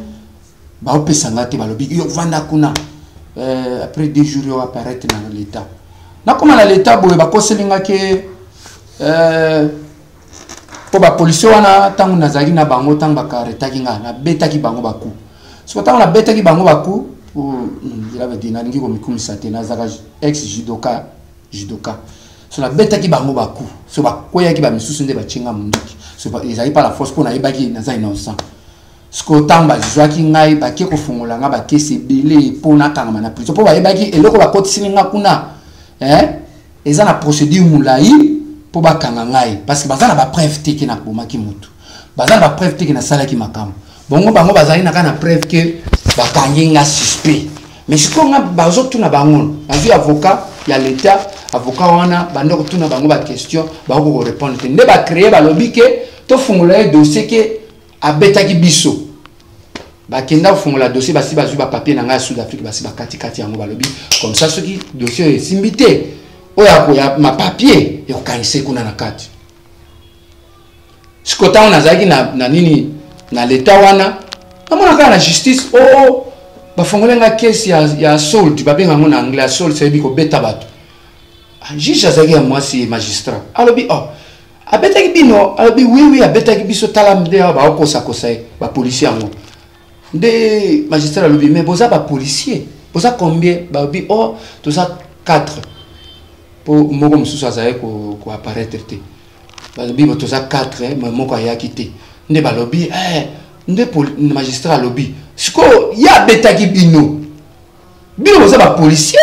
Baopesa nga te. Balobi: "Yo vanda kuna, après 2 jours yo apparaître na l'état." Nakoma na leta boye, bakoseli nga ke mpo bapolisier wana, ntango nazalaki na bango, ntango bakaretaki nga, nabetaki bango baku. Soko ntango nabetaki bango baku, nalingi komikumisa te, nazalaka ex judoka, judoka. So nabetaki bango baku, so bakweyaki, bamisusu nde batie nga mondoki. So ezalaki par la force, mpo nayebaki naza innocent. Sikoyo ntango bazwaki ngai, bake kofungola nga bakesi ebele mpo nakangama na prison, mpo bayebaki eloko bakotisili nga kuna, eh? Eza na procédure molai mpo bakanga ngai, parce que baza na bapreuve te ke nabomaki motu, baza na bapreuve te ke nasalaki makambo bongo. Bango bazali na kaka na preuve ke bakangi nga suspect. Mais sikoyo nga bazotuna bango, nazwi avocat ya l'État. Avocat wana banda kotuna bango baquestion, bakoki korépondre te. Nde bacréer, balobi ke tofungola ye dossier ke abetaki biso. Bakenda kofungola dossier, basi bazwi bapapier na ngai ya Sud Afrique, basi bakatikati yango. Balobi comme ça, soki dossier oyo esimbi te, oyo akoya mapapier ekokangisa kuna na kati. Siko ntango nazalaki na nini, na leta wana, namona kaka na justice oo, oh, bafongoli nga kesi ya assault, babenga yango na anglais assault, sayebi kobeta bato. Juge azalaki ya mwasi, magistrat, alobi: "Oh, abetaki bino?" Alobi: Oui, abetaki biso, tala nde awa baokosakosa ye, bapolisier yango." Nde magistrat alobi: "Mais boza bapolisier, boza combien?" Balobi: "Oh, toza 4, mpo moko mosusu azalaki koapparaître te." Balobi: "Bo toza 4, mais moko ayaki te." Nde balobi, nde magistrat alobi: "Sikoyo ye abetaki bino, bino boza bapolisier,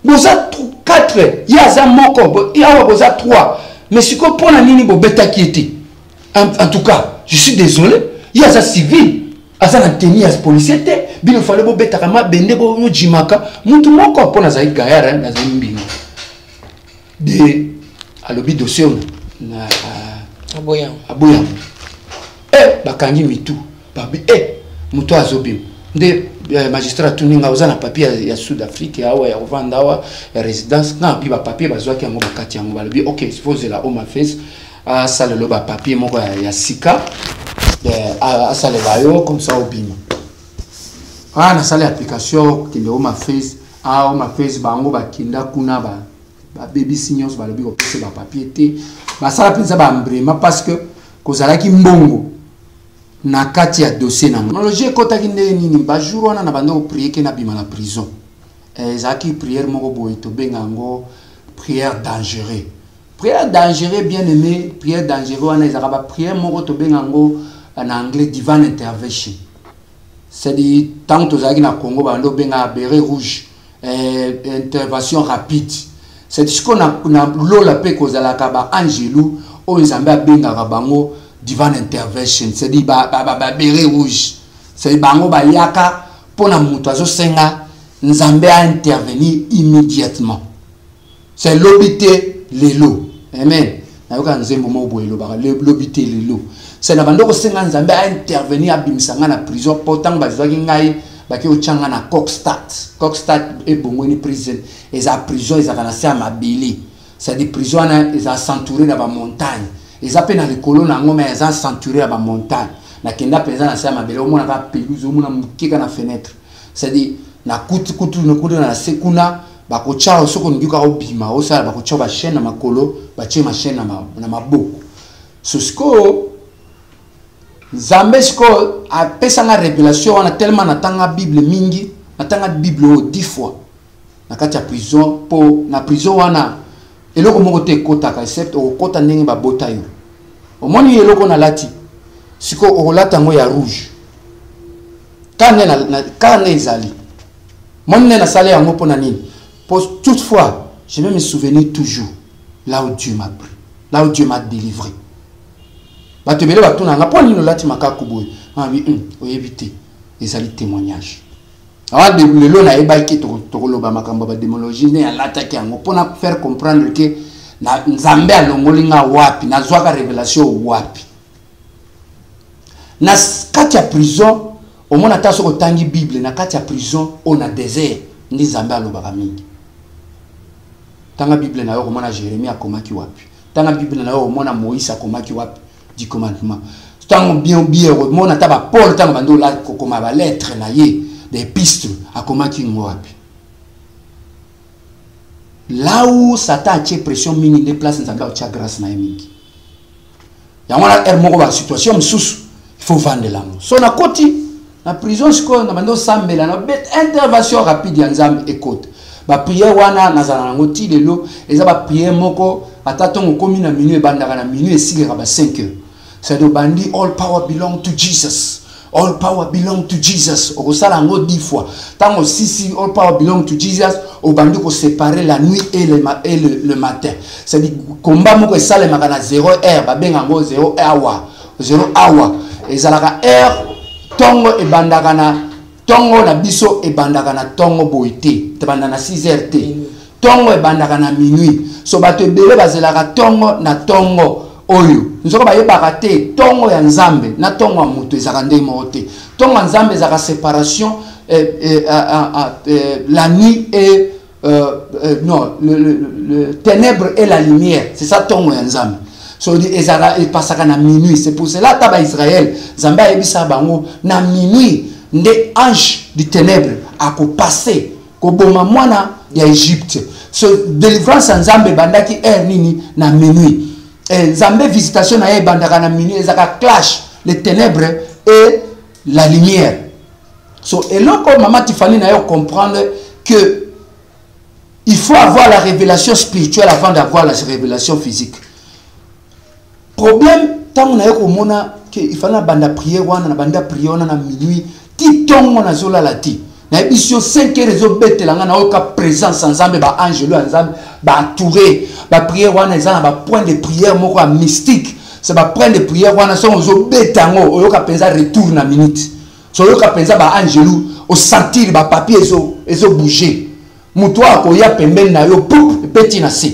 boza 4, ye aza moko, awa boza 3, mais sikoyo mpo na nini bobetaki ye te? En tout cas, je suis désolé, ye aza civil, aza na tenue ya policier te. Bino fale bobetaka mabende, bojimaka mutu moko." Mpo nazali gaillard, nazali mbinga de. Alobi dossier oyo na aboyango. E bakangi mitu, babi e moto azobima. Nde magistrat atuni nga: "Oza na papier ya Sud Afrique awa, ya kovanda awa, ya résidence?" Nga abi bapapier bazwaki yango, bakati yango. Balobi: "Ok, faut ozela Home Affairs asalela bapapier moko ya sika, asalela yo, comme ça obima." Ah, nasali application, kende Home Affairs. Ah, Home Affairs bango bakenda kuna, babebisi nyonso. Balobi kopesa bapapier te. Basala mpenza bambrema, parce que kozalaki mbongo na kati ya dossier nango. Technologie ekɔtaki ndenge nini? Bajour wana na banda koprier ke nabima na prison. Ezalaki prière moko boye, tobenga yango prière dangereux. Prière dangereux, bien aimé, prière dangereux wana ezalaka baprière moko tobenga yango na anglais divine intervention. C'est-à-dire, ntango tozalaki na Congo, banda obenga béret rouge, intervention rapide. C'est sikoyo na lola mpe kozalaka baangelu oyo Nzambe abengaka bango divine intervention, c'est-à-dire babéret rouge. C'est bango bayaka mpona moto azosenga Nzambe aintervenir immédiatement. C'est lobi te, lelo. Amen. Nayoka nzembo moko boye elobaka: "Lobi te, lelo." C'est na bando kosenga Nzambe aintervenir, abimisa ngai na prison, mpo ntango bazwaki ngai, baki otya ngai na Kokstad. Kokstad ebongweni prison. Eza prison ezalaka na se ya mabele, c'est-à-dire prison wana eza entouré na bamontagne, eza mpe na likolo na yango, mais eza entouré ya bamontagne. Nakenda mpenza na se ya mabele, omonaka pelouse, omona mokeka na fenêtre. C'est-à-dire na kutu kutu kutu na se kuna, bakotya, soki olingi kaka obima, osala, bakotya bachaîne na makolo, batie machaîne na maboko. So sikoyo Nzambe sikoyo apesanga révélation wana, tellement natanga Bible mingi, natanga Bible oyo 10 fois na kati ya prison. Mpo na prison wana eloko moko te ekotaka, except okokota ndenge babota yo. Omoni eloko nalati sikoyo, okolata yango ya rouge kaka nde ezali. Moni nde nasali yango mpo na nini? Po toutefois je vais me souvenir toujours là où Dieu m'a pris, là où Dieu m'a délivré. Bato ebele batuna nga: "Mpo nini olati makaku boye?" Abi oyebi te, ezali témoignage. Awa lelo nayebaki tokoloba makambo ya badémonologie, nde alataki yango mpona faire comprendre ke na Nzambe alongoli nga wapi, nazwaka révélation wapi na kati ya prison. Omona, ata soki otangi Bible, na kati ya prison oyo na désert nde Nzambe alobaka mingi. Tanga Bible na yo, komona Jérémie akomaki wapi. Tanga Bible na yo, komona Moïse akomaki wapi, du commandement. Ntango bien bien, omona ata bapaul, ntango bandi kokoma balettre na ye, baépître, akomaki ngo wapi. Là où Satan atie pression mingi nde place Nzambe atia grâce na ye mingi. Yango wana heure moko ba situation mosusu il faut vandela yango. So nakoti na prison sikoyo na bandi osambela na bet intervention rapide ya Nzambe ekota. Ba prière wana nazala nango ti lelo, eza ba prière moko ata ntongo okomi na minuit ebandaka na minuit esilaka ba 5 heures. C'est-à-dire obandi all power belong to Jesus. All power belong to Jesus. Okosala yango 10 fois. Ntango osisi all power belong to Jesus, obandi koséparer la nuit et le matin. C'est-à-dire combat moko esalemaka na 0 heure, babenga yango 0 hour. 0 hour. Ezalaka heure ntongo ebandaka na ntongo na biso ebandaka na ntongo boye te. Ebanda na 6 heures te. Ntongo ebandaka na minuit. So bato ebele bazelaka ntongo na ntongo oyo. Nzoko bayebaka te ntongo ya Nzambe na ntongo ya moto ezalaka ndenge moko te. Ntongo ya Nzambe ezalaka séparation, la nuit et non, le ténèbre et la lumière. C'est ça ntongo ya Nzambe. So dit ezalaka epasaka na minuit. C'est pour cela ata ba Israël Nzambe ayebisa bango na minuit nde ange du ténèbre akopasser koboma mwana ya Égypte. So délivrance ya Nzambe ebandaki heure nini? Na minuit. Nzambe visitation na ye ebandaka na minuit, ezalaka clash les ténèbres et la lumière. So eloko mama Tiffany na yo comprendre que il faut avoir la révélation spirituelle avant d'avoir la révélation physique. Problème ntango na ye komona ke il fallait na banda prière wana, na banda prière wana na minuit ti ntongo nazolala ti nayebisi yo 5 heures ezobetela nga, nayoka présence ya Nzambe, ba angelo ya Nzambe baentouré. Ba prière wana eza na ba point de prière moko ya mystique. C'est ba point de prière wana soki ozobeta yango oyoka mpenza retour na minute. So oyoka mpenza ba angelo, osentir ba papier ezobouger, moto oyo akoya pembeni na yo pup epeti na se,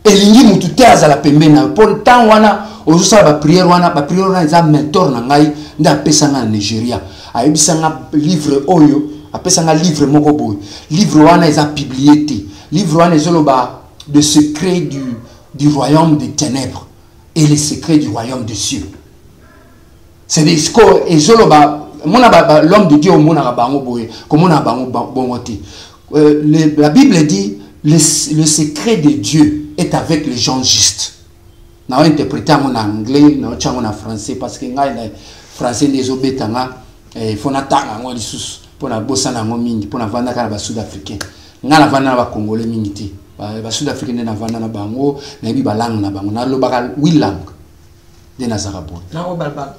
elingi mutu te azala pembeni na yo. Mpo ntango wana ozosala ba prière wana, ba prière wana eza mentor na ngai nde apesa nga na Nigeria, ayebisa nga livre oyo, apesa nga livre moko boye. Livre wana eza publié te. Livre wana ezoloba le secret du royaume des ténèbres et les secrets du royaume des cieux. C'est-à-dire sikoyo ezoloba mona l'homme de Dieu omonaka bango boye, komona bango bongo te. La Bible dit le secret de Dieu est avec les gens justes. Na interpréter yango na anglais, na otya yango na français parce que ngai na français nde ezobeta nga, il faut natanga yango lisusu mpo nabosana yango mingi, mpo navandaka na ba sud africain. Ngai navanda na bacongolais mingi te, ba sud africain nde navanda na bango, nayebi balangue na bango, nalobaka huit langue nde nazalaka boye. Nango balbala.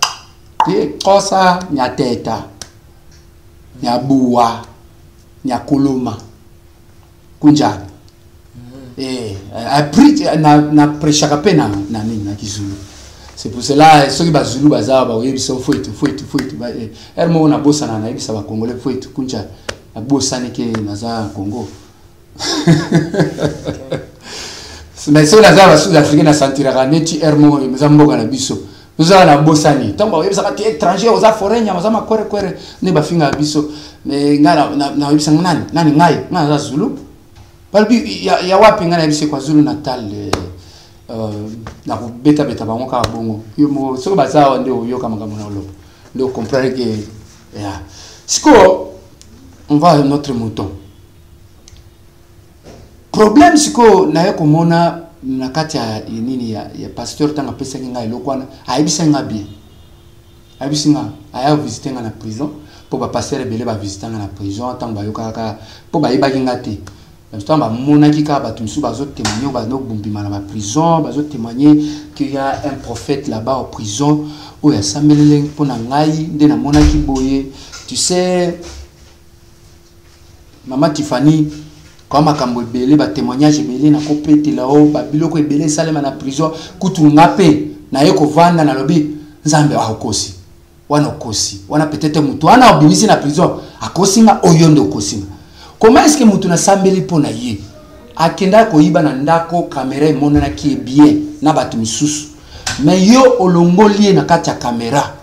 Te, Xhosa nyateta, nyabuwa, nyakuluma, kunjani. Na prêchaka mpe na nini, na kizulu. C'est pour cela soki bazulu baza bakoyebisa fwetu fwetu fwetu. Heure moko nabosana, nayebisa bacongolais fwetu kunjani, nabosani ke naza Congo. Mais soki naza ba sud africain nasentiraka neti heure moko eza mboka na biso, tozala na bosani ntango bakoyebisaka te étranger, oza foreigner, oza makwerekwere nde bafingaka biso. Mais ngai nayebisanga nani nani, ngai naza Zulu. Balobi ya wapi? Ngai nayebisi kwa Zulu Natal. Nakobetabeta bango kaka bongo. Yo moko soki baza awa nde oyoka makambo na oloba, nde ocomprendre ke ya sikoyo on va à notre mouton. Problème sikoyo naye komona na kati ya nini ya pasteur, ntango apesaki ngai eloko wana, ayebisaki nga bien, ayebisi nga aya visite nga na prison, mpo bapasteur ebele bavisite nga na prison. Ntango bayokaka kaka, mpo bayebaki nga te, ntango bamonaki kaka bato mosusu bazotémoigne, bazobumbima na baprison, bazotémoigne qu'il y a un prophète là-bas au prison oyo asambelele mpo na ngai, nde namonaki boye. Tu sais, mama Tiffany, kwa makambo ebele, batémoignage ebele nakopetela o babiloko ebele esalema na prison. Kutu nga mpe naye kovanda, nalobi Nzambe akosi wana, okosi wana, peut-être motu wana obimisi na prison akosi nga, oyo nde okosi nga. Comment est ce que motu nasambeli mpo na ye akendaki koyiba na ndako, kamera emonanaki ye bien na bato misusu, mais yo olongoli ye na kati ya kamera?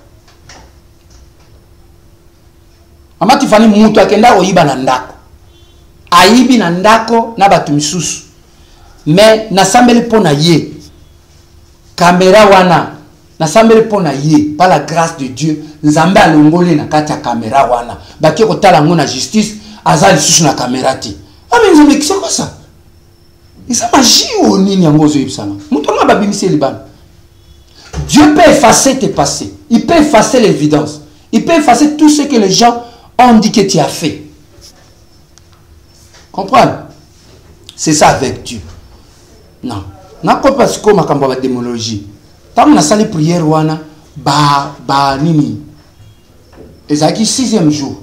Mama Tifani, moto akenda koyiba na ndako, ayibi na ndako na bato misusu, mais nasambeli mpo na ye, kamera wana nasambeli mpo na ye, par la grâce de Dieu Nzambe alongoli na kati ya kamera wana, bakie kotala yango na justice, aza lisusu na kamera te. Ame Nzambe, c'est quoi ça? Eza magie oyo nini yango ozoyebisanga? Moto anga babimisi ye libanda. Dieu peut effacer tes passés. Il peut effacer l'évidence. Il peut effacer tout ce que les gens ont dit que tu as fait. Comprendre? C'est ça avec Dieu. Non. Nakopa sikoyo makambo ya badémonologie. Ntango nasali prière wana ba, ba nini ezalaki sixième jour.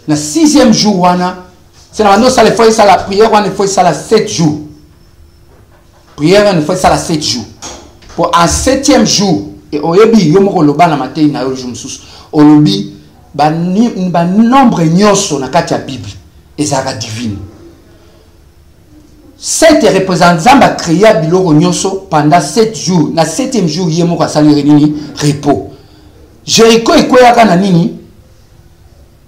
Na sixième jour wana, c'est na bando osala ifo esala prière wana ifo esala 7 jours. Prière wana ifo esala 7 jours. Po en septième jour, e oyebi yo moko oloba na mateyi na yo jour mosusu, olobi ba, ba nombre nyonso na kati ya Bible ezalaka divine. 7 représente Nzambe a créa biloko nyonso pendant 7 jours. Na 7e jour ye moko asali nini? Repos. Jericho ekweyaka na nini?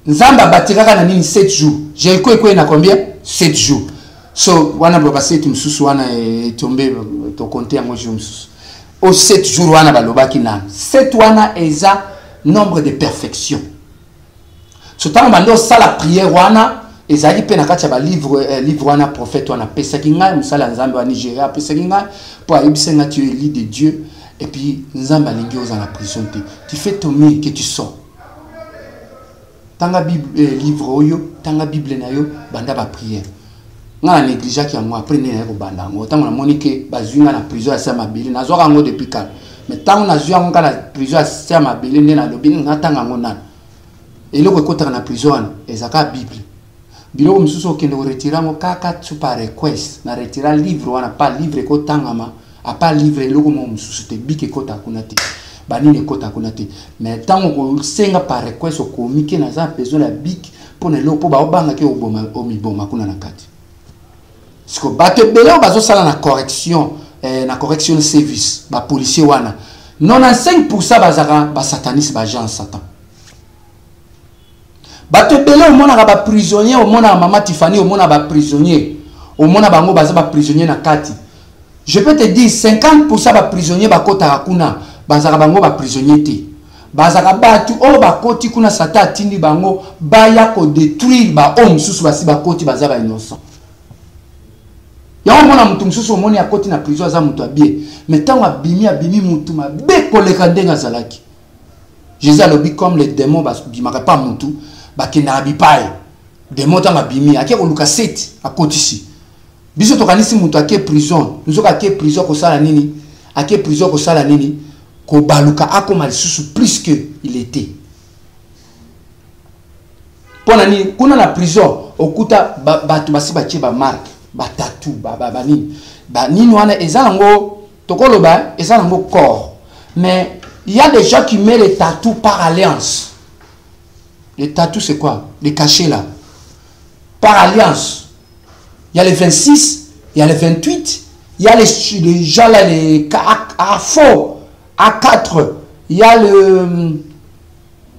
Nzambe abatiraka na nini 7 jours. Jericho ekwei na combien? 7 jours. So wana ba 7 mosusu wana etombe to compter yango jour mosusu. Au 7 jours wana balobaki nanu. 7 wana eza nombre de perfection. So ntango bandi osala prière wana ezalaki mpe na kati ya balivre eh, livre wana prophète wana apesaki ngai mosali ya Nzambe wa Nigeria apesaki ngai mpo ayebisi ngai tu es élu de Dieu et puis Nzambe alingi ozala na prison te, tu fais ton mieux que tu sors. Tanga Bible, eh, livre oyo, tanga Bible na yo, banda ba prière. Nga na négligeaki yango après nde naye kobanda yango ntango namoni ke bazwi nga na prison ya se ya mabele, nazwaka yango depuis kala, mais ntango nazwi yango nga na prison ya se ya mabele nde nalobi natanga yango nano. Eloko ekotaka na prison wana ezalaka Bible. Biloko mosusu okende koretire yango kaka tu par request. Na retira livre wana, pa livre ekotangama, apa livre eloko moko mosusu te, bik ekotaka kuna te, banini ekotaka kuna te. Mais ntango okosenga par request, okomi ke naza besoin ya bik mpo na eloko, mpo baobangaki oboma omiboma kuna na kati. Siko bato ebele oyo bazosala na correction, eh, na correction service, bapolisier wana 95% bazalaka basataniste, baagent satan. Bato ebele omonaka baprisonnier, omonaka mama Tiffany, omonaka baprisonnier, omona bango baza baprisonnier na kati. Je peux te dire 50% baprisonnier bakotaka kuna bazalaka bango baprisonnier te, bazalaka bato oyo bakoti kuna satan atindi bango baya kodétruire baoyo mosusu basi bakoti baza bainnocent. Yango omona motu mosusu omoni akoti na prison aza moto abie, mais ntango abimi abimi motu mabe koleka ndenge azalaki. Jésus alobi comme les démons babimaka pa motu bakendaka bipai. Démon ntango abimi ake koluka seti akotisi. Biso tokanisi moto ake prison, nzoka ake prison kosala nini? Ake prison kosala nini? Kobaluka akoma lisusu plus que il était. Mpo na nini? Kuna na prison okuta bato basi batie ba marque, ba tatou, ba, ba, ba nini. Ba nini wana eza nango tokoloba eza nango corps. Mais il y a des gens qui mettent les tatous par alliance. Les tatous c'est quoi? Les cachets là. Par alliance. Il y a les 26, il y a les 28, il y a les gens là, les A4, A4, il y a le,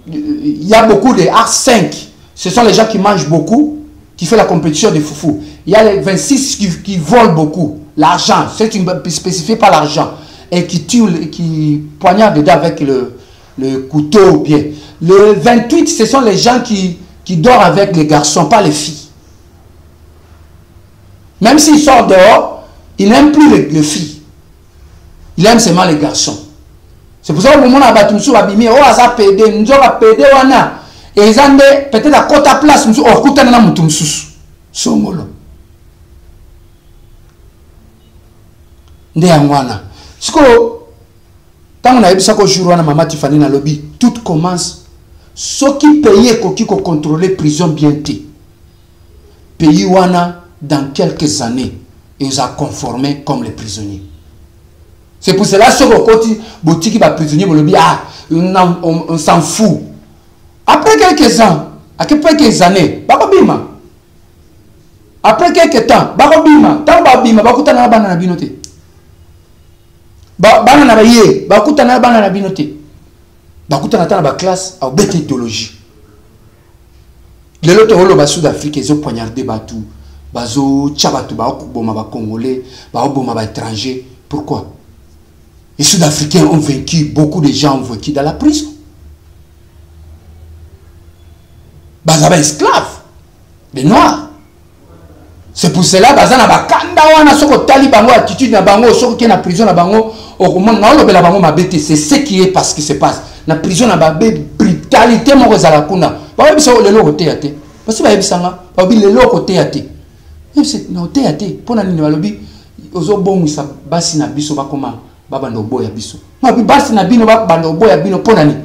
il y a beaucoup de A5. Ce sont les gens qui mangent beaucoup, qui font la compétition de foufou. Il y a les 26 qui volent beaucoup. L'argent, c'est une spécifié par l'argent. Et qui tue, qui poignarde dedans avec le couteau bien. Le 28, ce sont les gens qui dorment avec les garçons, pas les filles. Même s'ils sortent dehors, ils n'aiment plus les filles. Il aime seulement les garçons. C'est pour ça que au moment où bato mosusu babimi, oh, aza PD, nzoka PD wana. Eza nde, peut-être à kota place mosusu, oh, kutana na mutu mosusu. Songolo. Nde yango wana. Sikoyo, ntango nayebisaka jour wana mama Tiffany nalobi, tout commence. Soki pays ekoki ko contrôler prison bien te. Pays wana, dans quelques années, ils ont conformé comme les prisonniers. C'est pour cela que ceux qui boutique ba prisonnier bolobi, ah, on s'en fout. Après quelques ans, après quelques années, bakobima. Après quelques temps, bakobima. Tant babima, bakutana na bana na bino te. Ba, bana na baye, bakutana na bana na bino te. Bakutana ta na ba classe au bête idéologie. Lelo to holo ba Sud Afrique ezo poignarder batu, bazo tcha batu ba okoboma ba Congolais, ba oboma ba étrangers. Pourquoi? Les Sud-Africains ont vaincu, beaucoup de gens ont vaincu dans la prison. Bazaba esclaves, les Noirs. C'est pour cela baza na bakanda wana. Soki otali bango, attitude na bango, soki oke na prison na bango, okomona. Naolobela bango mabe te, c'est ce qui est, parce qui se passe na prison na babe, brutalité moko ezala kuna. Bayebisa lelo okoteya te, basi bayebisanga, balobi lelo okoteya te. Na oteya te mpo na nini? Balobi ozobongisa basi na biso, bakoma babanda oboya biso. Mabi basi na bino babanda oboya bino mpo na nini?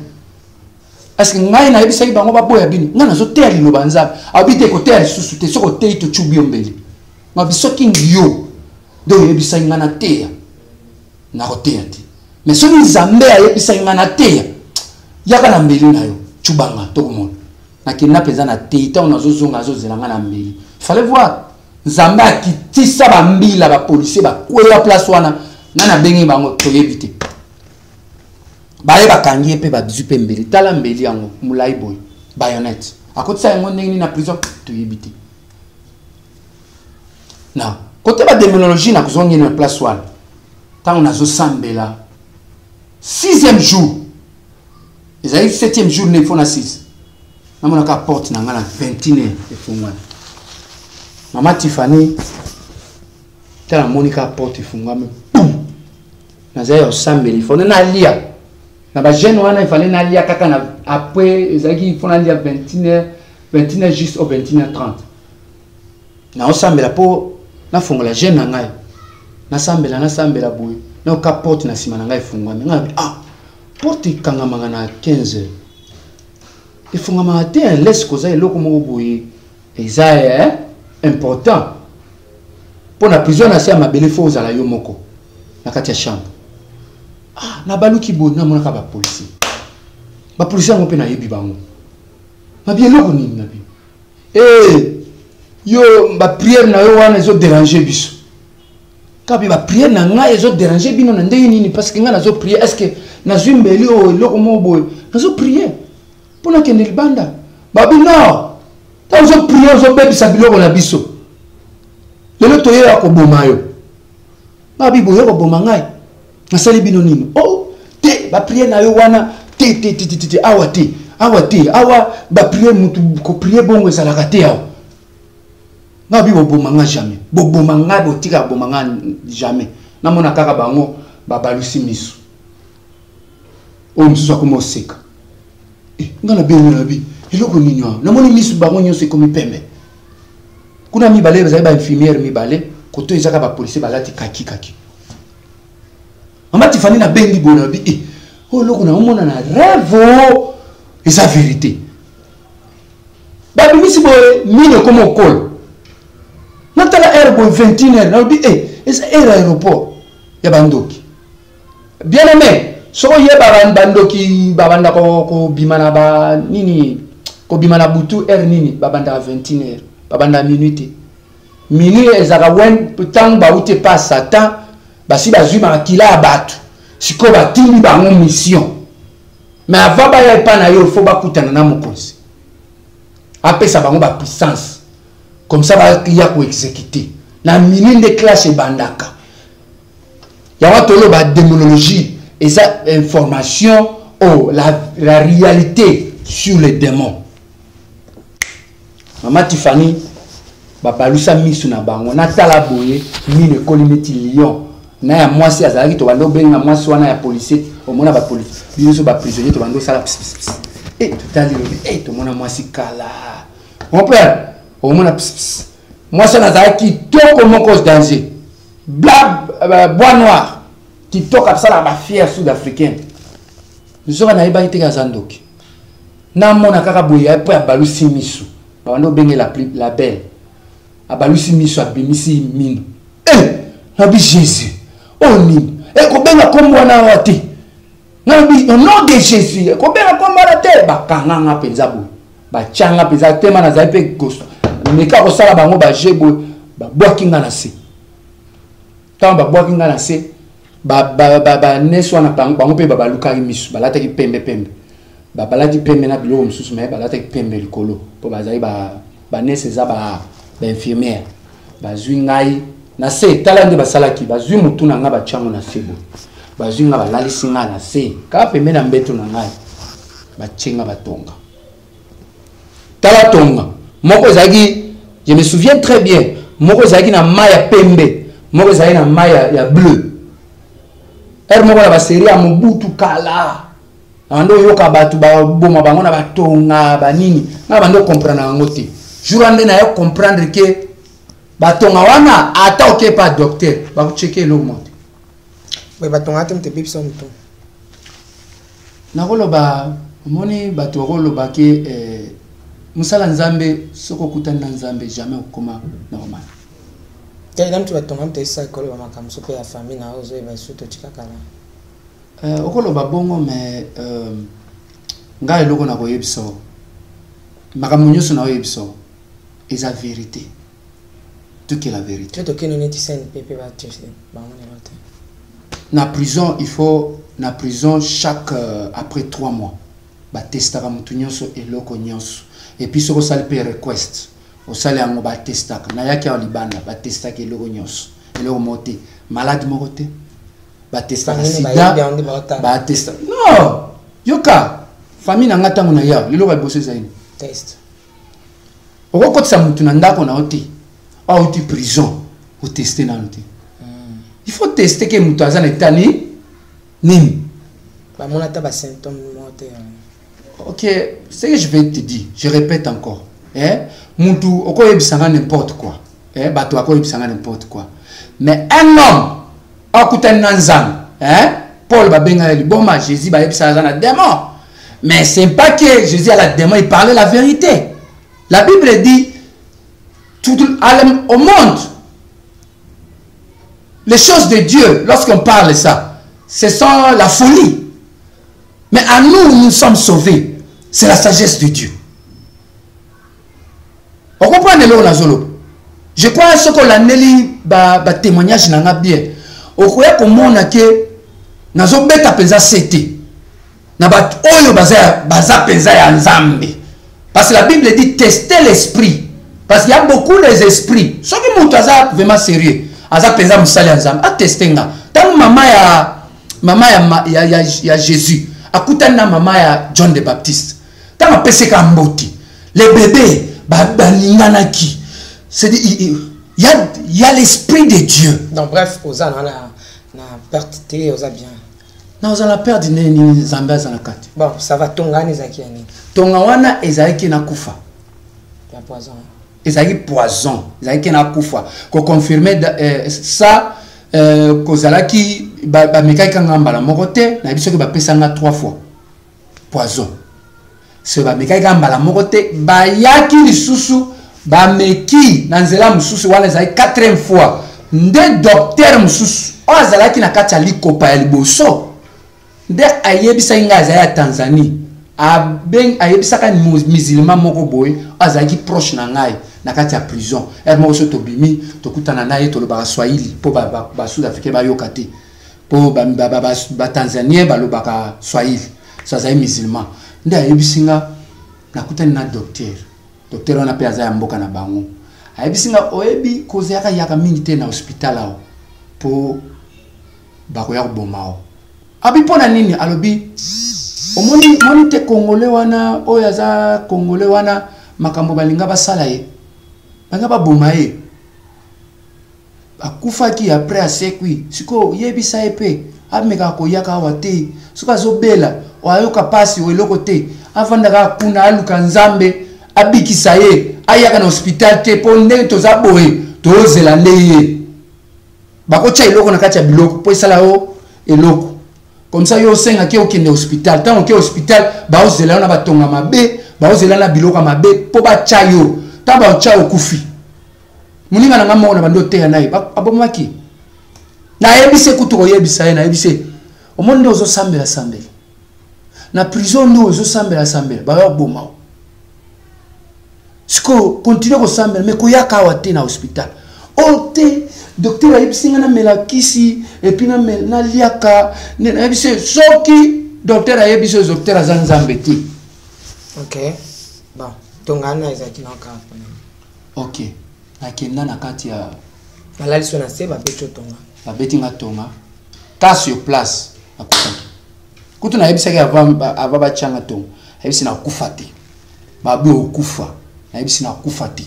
Parce que ngai nayebisaki bango baboya bino? Ngai nazoteya liloba Nzambe. Abi te, koteya lisusu te, soki oteyi tocubi yo mbeli. Mabi soki yo nde oyebisaki ngai nateya, nakoteya te, mais soki Nzambe ayebisaki ngai nateya, yaka na mbeli na yo, cubanga, tokomona. Nakenda mpenza na tei. Ntango nazozonga, azozela ngai na mbeli. Fallait voir, Nzambe akitisa bambila, bapolisier bakweya place wana. Ngai nabengi bango, toyebi te. Baye, bakangi ye mpe bazwi mpe mbeli. Tala mbeli yango, molai boye, baïonnette. Akotisa yango ndenge nini na prison, toyebi te. Na kote badémonologie, nakozongi na place wana. Ntango nazosambela sixième jour, ezali septième jour nde ifo na 6, namonaka porte na ngai na 21 heure efungwani. Mama Tiffany, tala, namoni kaka porte efungwami, pum. Nazali ya kosambela, ifo nalia na bajeûne wana, ifale nalia kaka na après. Ezalaki ifo nalia 21 heure, 21 heure juste au 21 heure 30. Naosambela mpo nafongola jeûne na ngai. Nasambela, nasambela boye, nayoka porte na nsima na ngai efungwami. Ngai nabi: "Ah, porte ekangamaka na 15 heures, efungamaka te." Laisse, koza eloko moko boye eza important mpo na prison na se ya mabele, fo ozala yo moko na kati ya chambre. Ah, nabaluki boye, namonaka bapolisier. Bapolisier yango mpe nayebi bango. Nabi: "Eloko nini?" Nabi: "E yo, baprière na yo wana ezodéranger biso." Kabi: "Baprière na ngai ezodéranger bino na ndenge nini? Parce que ngai nazoprier, est ce que nazwi mbeli oyo, eloko moko boye, nazoprier mpo nakende libanda." Babi: "Non, ntango ozoprier, ozobebisa biloko na biso. Lelo toyeya koboma yo." Babi: "Boye koboma ngai, nasali bino nini?" "Oh te, baprière na yo wana te, te, te, te, te, awa te, awa te, awa baprière, mutu koprier bongo ezalaka te awa." Nga bi: "Boboma nga jamais, boboma ngai, botika boma nga jamais." Namona kaka bango babalusi miso, oyo mosusu akoma oseka. Eh, nga na bengi, na bi: "Eloko nini awa?" Namoni miso bango nyonso ekomi pembe. Kuna mibale bazali bainfirmière mibale, koto ezaka bapolisier balati kaki kaki. Mama Tifani, nabengi boye, na bi: "E, oyo eloko naomona na rêve o eza vérité?" Babimisi boye, mine ekoma okolo. Natala heure boye, 21 heure. Nalobi: "E, eza heure aéroport ya bandoki." Bien aimé, soki oyeba bandoki babanda kobima na ba nini, kobima na butu heure nini? Babandaka 21 heure, babandaka minuit te. Minuit ezalaka wen ntango bauti epa Satan, basi bazwi makila ya bato, sikoyo batindi bango mission. Mais avant baya epa na yo, fo bakutana na mokonzi, apesa bango bapuissance, comme ça baya koexécuter. Na minuit nde classe ebandaka. Yango toloba démonologie eza information oh, la réalité sur les démons. Mama Tifani, babalusa miso na bango, natala boye, mino ekoli neti lion. Na ya mwasi azalaki, tobanda obenga mwasi wana ya policier. Omona bapolisier, biso baprisonnier, tobanda osala pss. E totali, lobi e tomona mwasi kala, mon père, omona pss. Mwasi wana azalaki kitoko moko danger, bla bois noir, kitoko, asalaka bafière sud africaine. Nzoka nayebaki teke aza ndoki. Namona kaka boye mpo abalusi miso, babanda obenge la belle. Abalusi miso, abimisi mino. E nabi: "Jésus, oyo nini?" Ekobenga kombo wana awa te. Nalobi: "Au nom de Jésus, ekobenga kombo wana te." Bakanganga mpenza boye, batianga mpenza tema. Nazali mpe meka kosala bango baje boye, babwaki nga na se. Ntango babwaki nga na se, banesi wana bango mpe babalukaki miso, balataki pembe pembe, balati pembe na biloko mosusu, me balataki pembe likolo mpo bazali banesi, eza bainfirmière. Bazwi ngai na se, tala nde basalaki: bazwi motu na ngai, batiango na se boye, bazwi ngai, balalisi ngai na se kaka pembe na mbeto na ngai, batie nga batonga. Tala, tonga moko ezalaki, je me souviens très bien, Moko ezalaki na mai ya pembe, moko ezalaki na mai ya bleu. Heure moko na baserie ya Mobutu kala, bando oyoka bato baboma bango na batonga banini, nga bando comprendre yango te. Jour wana nde naye comprendre ke batonga wana ata oke pa docteur bakocheke eloko moko te. Mais batonga te moto ebebisa moto. Nakoloba, omoni bato bakoloba ke mosala Nzambe, soki okutani na Nzambe jamais okoma normal. Te, na moto batonga moto esala koloba makambo so mpe ya famille na oyo ozoyeba esu totika kala. Okoloba bongo, mais ngai eloko na koyebisa yo, makambo nyonso na oyebisa yo eza vérité, tout que la vérité. Tokende neti CNPP bateste bango lelo te. Na prison, il faut na prison chaque après 3 mois batestaka motu nyonso, eloko nyonso. Et puis soki osali mpe request, osali yango, batestaka. Nayaki awa libanda, batestaka eloko nyonso, eloko moko te, malade moko te. Batestaka sida, batesta. Non, yoka, famille na nga, ntango na ya leloko ya liboso ezali test. Okokotisa motu na ndako na yo te, auti prison, oteste nano te. Il faut tester ke moto aza na état ni nini. Bamona ata basymptôme moko te. Ok, ce que je vais te dire, je répète encore, eh? Mutu okoyebisanga n'importe quoi, eh? Bato akoyebisanga n'importe quoi, mais un homme akutani na Nzambe, eh? Paul babenga ye liboma, Jésus bayebisaka aza na démon, mais c'est pas que Jésus a la démon, il parlait la vérité. La Bible dit tout au monde les choses de Dieu, lorsqu'on parle ça, ce sont la folie. Mais à nous, nous sommes sauvés. C'est la sagesse de Dieu. On comprend le nazolo. Je crois ce qu'on a ba ba témoignage nanga bien. Okoya komona ke nazo beta penza CT. Na ba oyo baza baza penza ya Nzambe. Parce que la Bible dit tester l'esprit. Parce qu'il y a beaucoup des esprits. Soki mutu aza vraiment sérieux, aza penza musali ya Nzambe, a tester nga. Tango mama ya Jésus akutani na mama ya John the Baptiste, ntango apeseka mbote, les bébés balinganaki. C'est il y a l'esprit de Dieu. Donc bref, oza na perte te, oza bien. Na oza na perte nini? Nzambe aza na kati. Bon, ça va. Tonga wana ezalaki ya nini? Tonga wana ezalaki na kufa. Ya poison? Ezalaki poison, ezalaki na kufa. Koconfirme ça, kozalaki bamekaki kanga mbala moko te. Nayebi soki bapesanga trois fois poison. So bamekaki kaka mbala moko te, bayaki lisusu, bameki na nzela mosusu. Wana ezalaki quatrième fois nde docteur mosusu oyo azalaki na kati ya likopa ya liboso nde ayebisaki ngai, azali ya Tanzanie, ayebisaka musulman moko boye oyo azalaki proche na ngai na kati ya prison. Heure moko so tobimi, tokutana na ye, tolobaka swahili mpo basud africain bayoka te, mpo batanzanien balobaka swahili. So azali musulman nde ayebisi nga, nakutani na docteur. Docteur wana mpe aza ya mboka na bango. Ayebisi nga: oyebi, kozalaka yaka mingi te na hospital awa mpo bakoya koboma o. Abi mpo na nini? Alobi: omoni, moni te Congolais wana oyo aza Congolais wana, makambo balinga basala ye, balinga baboma ye, akufaki, après asekwi. Sikoyo yebisa ye mpe amekaka koyaka awa te. Soki azobela, ayoka mpasi o eloko te, avanda kaka kuna, aluka Nzambe abikisa ye, ayaka na hospital te, mpo ndenge toza boye, tozela nde ye bakotya eloko na kati ya biloko mpo esala yo eloko. Comme ça yo osengaki okende hospital, ntango oke hospital, baozela yo na batonga mabe, baozela na biloko ya mabe mpo batya yo. Ntango baotya, okufi. Moninga na nga moko na bandi oteya na ye, abomaki. Nayebisi kutu koyebisa ye, nayebisi ye: omoni nde ozosambela sambela na prison, nde ozosambela sambela, baya koboma o. Sikoyo continue kosambela, mais koyaka awa te na hospital oyo te. Docteur ayebisi nga namela kisi et puis naliaka. Nayebisi ye: soki docteur ayebisi oyo, docteur aza Nzambe te. Ok, bon, tonga wana ezalaki na kaka? Ok, nakenda na kati ya Balali so na se, babeti otonga? Babeti nga tonga ka sur place, nakufaki. Kutu nayebisaki avant batianga tonga, nayebisi nakufa te. Babi okufa, nayebisi nakufa te.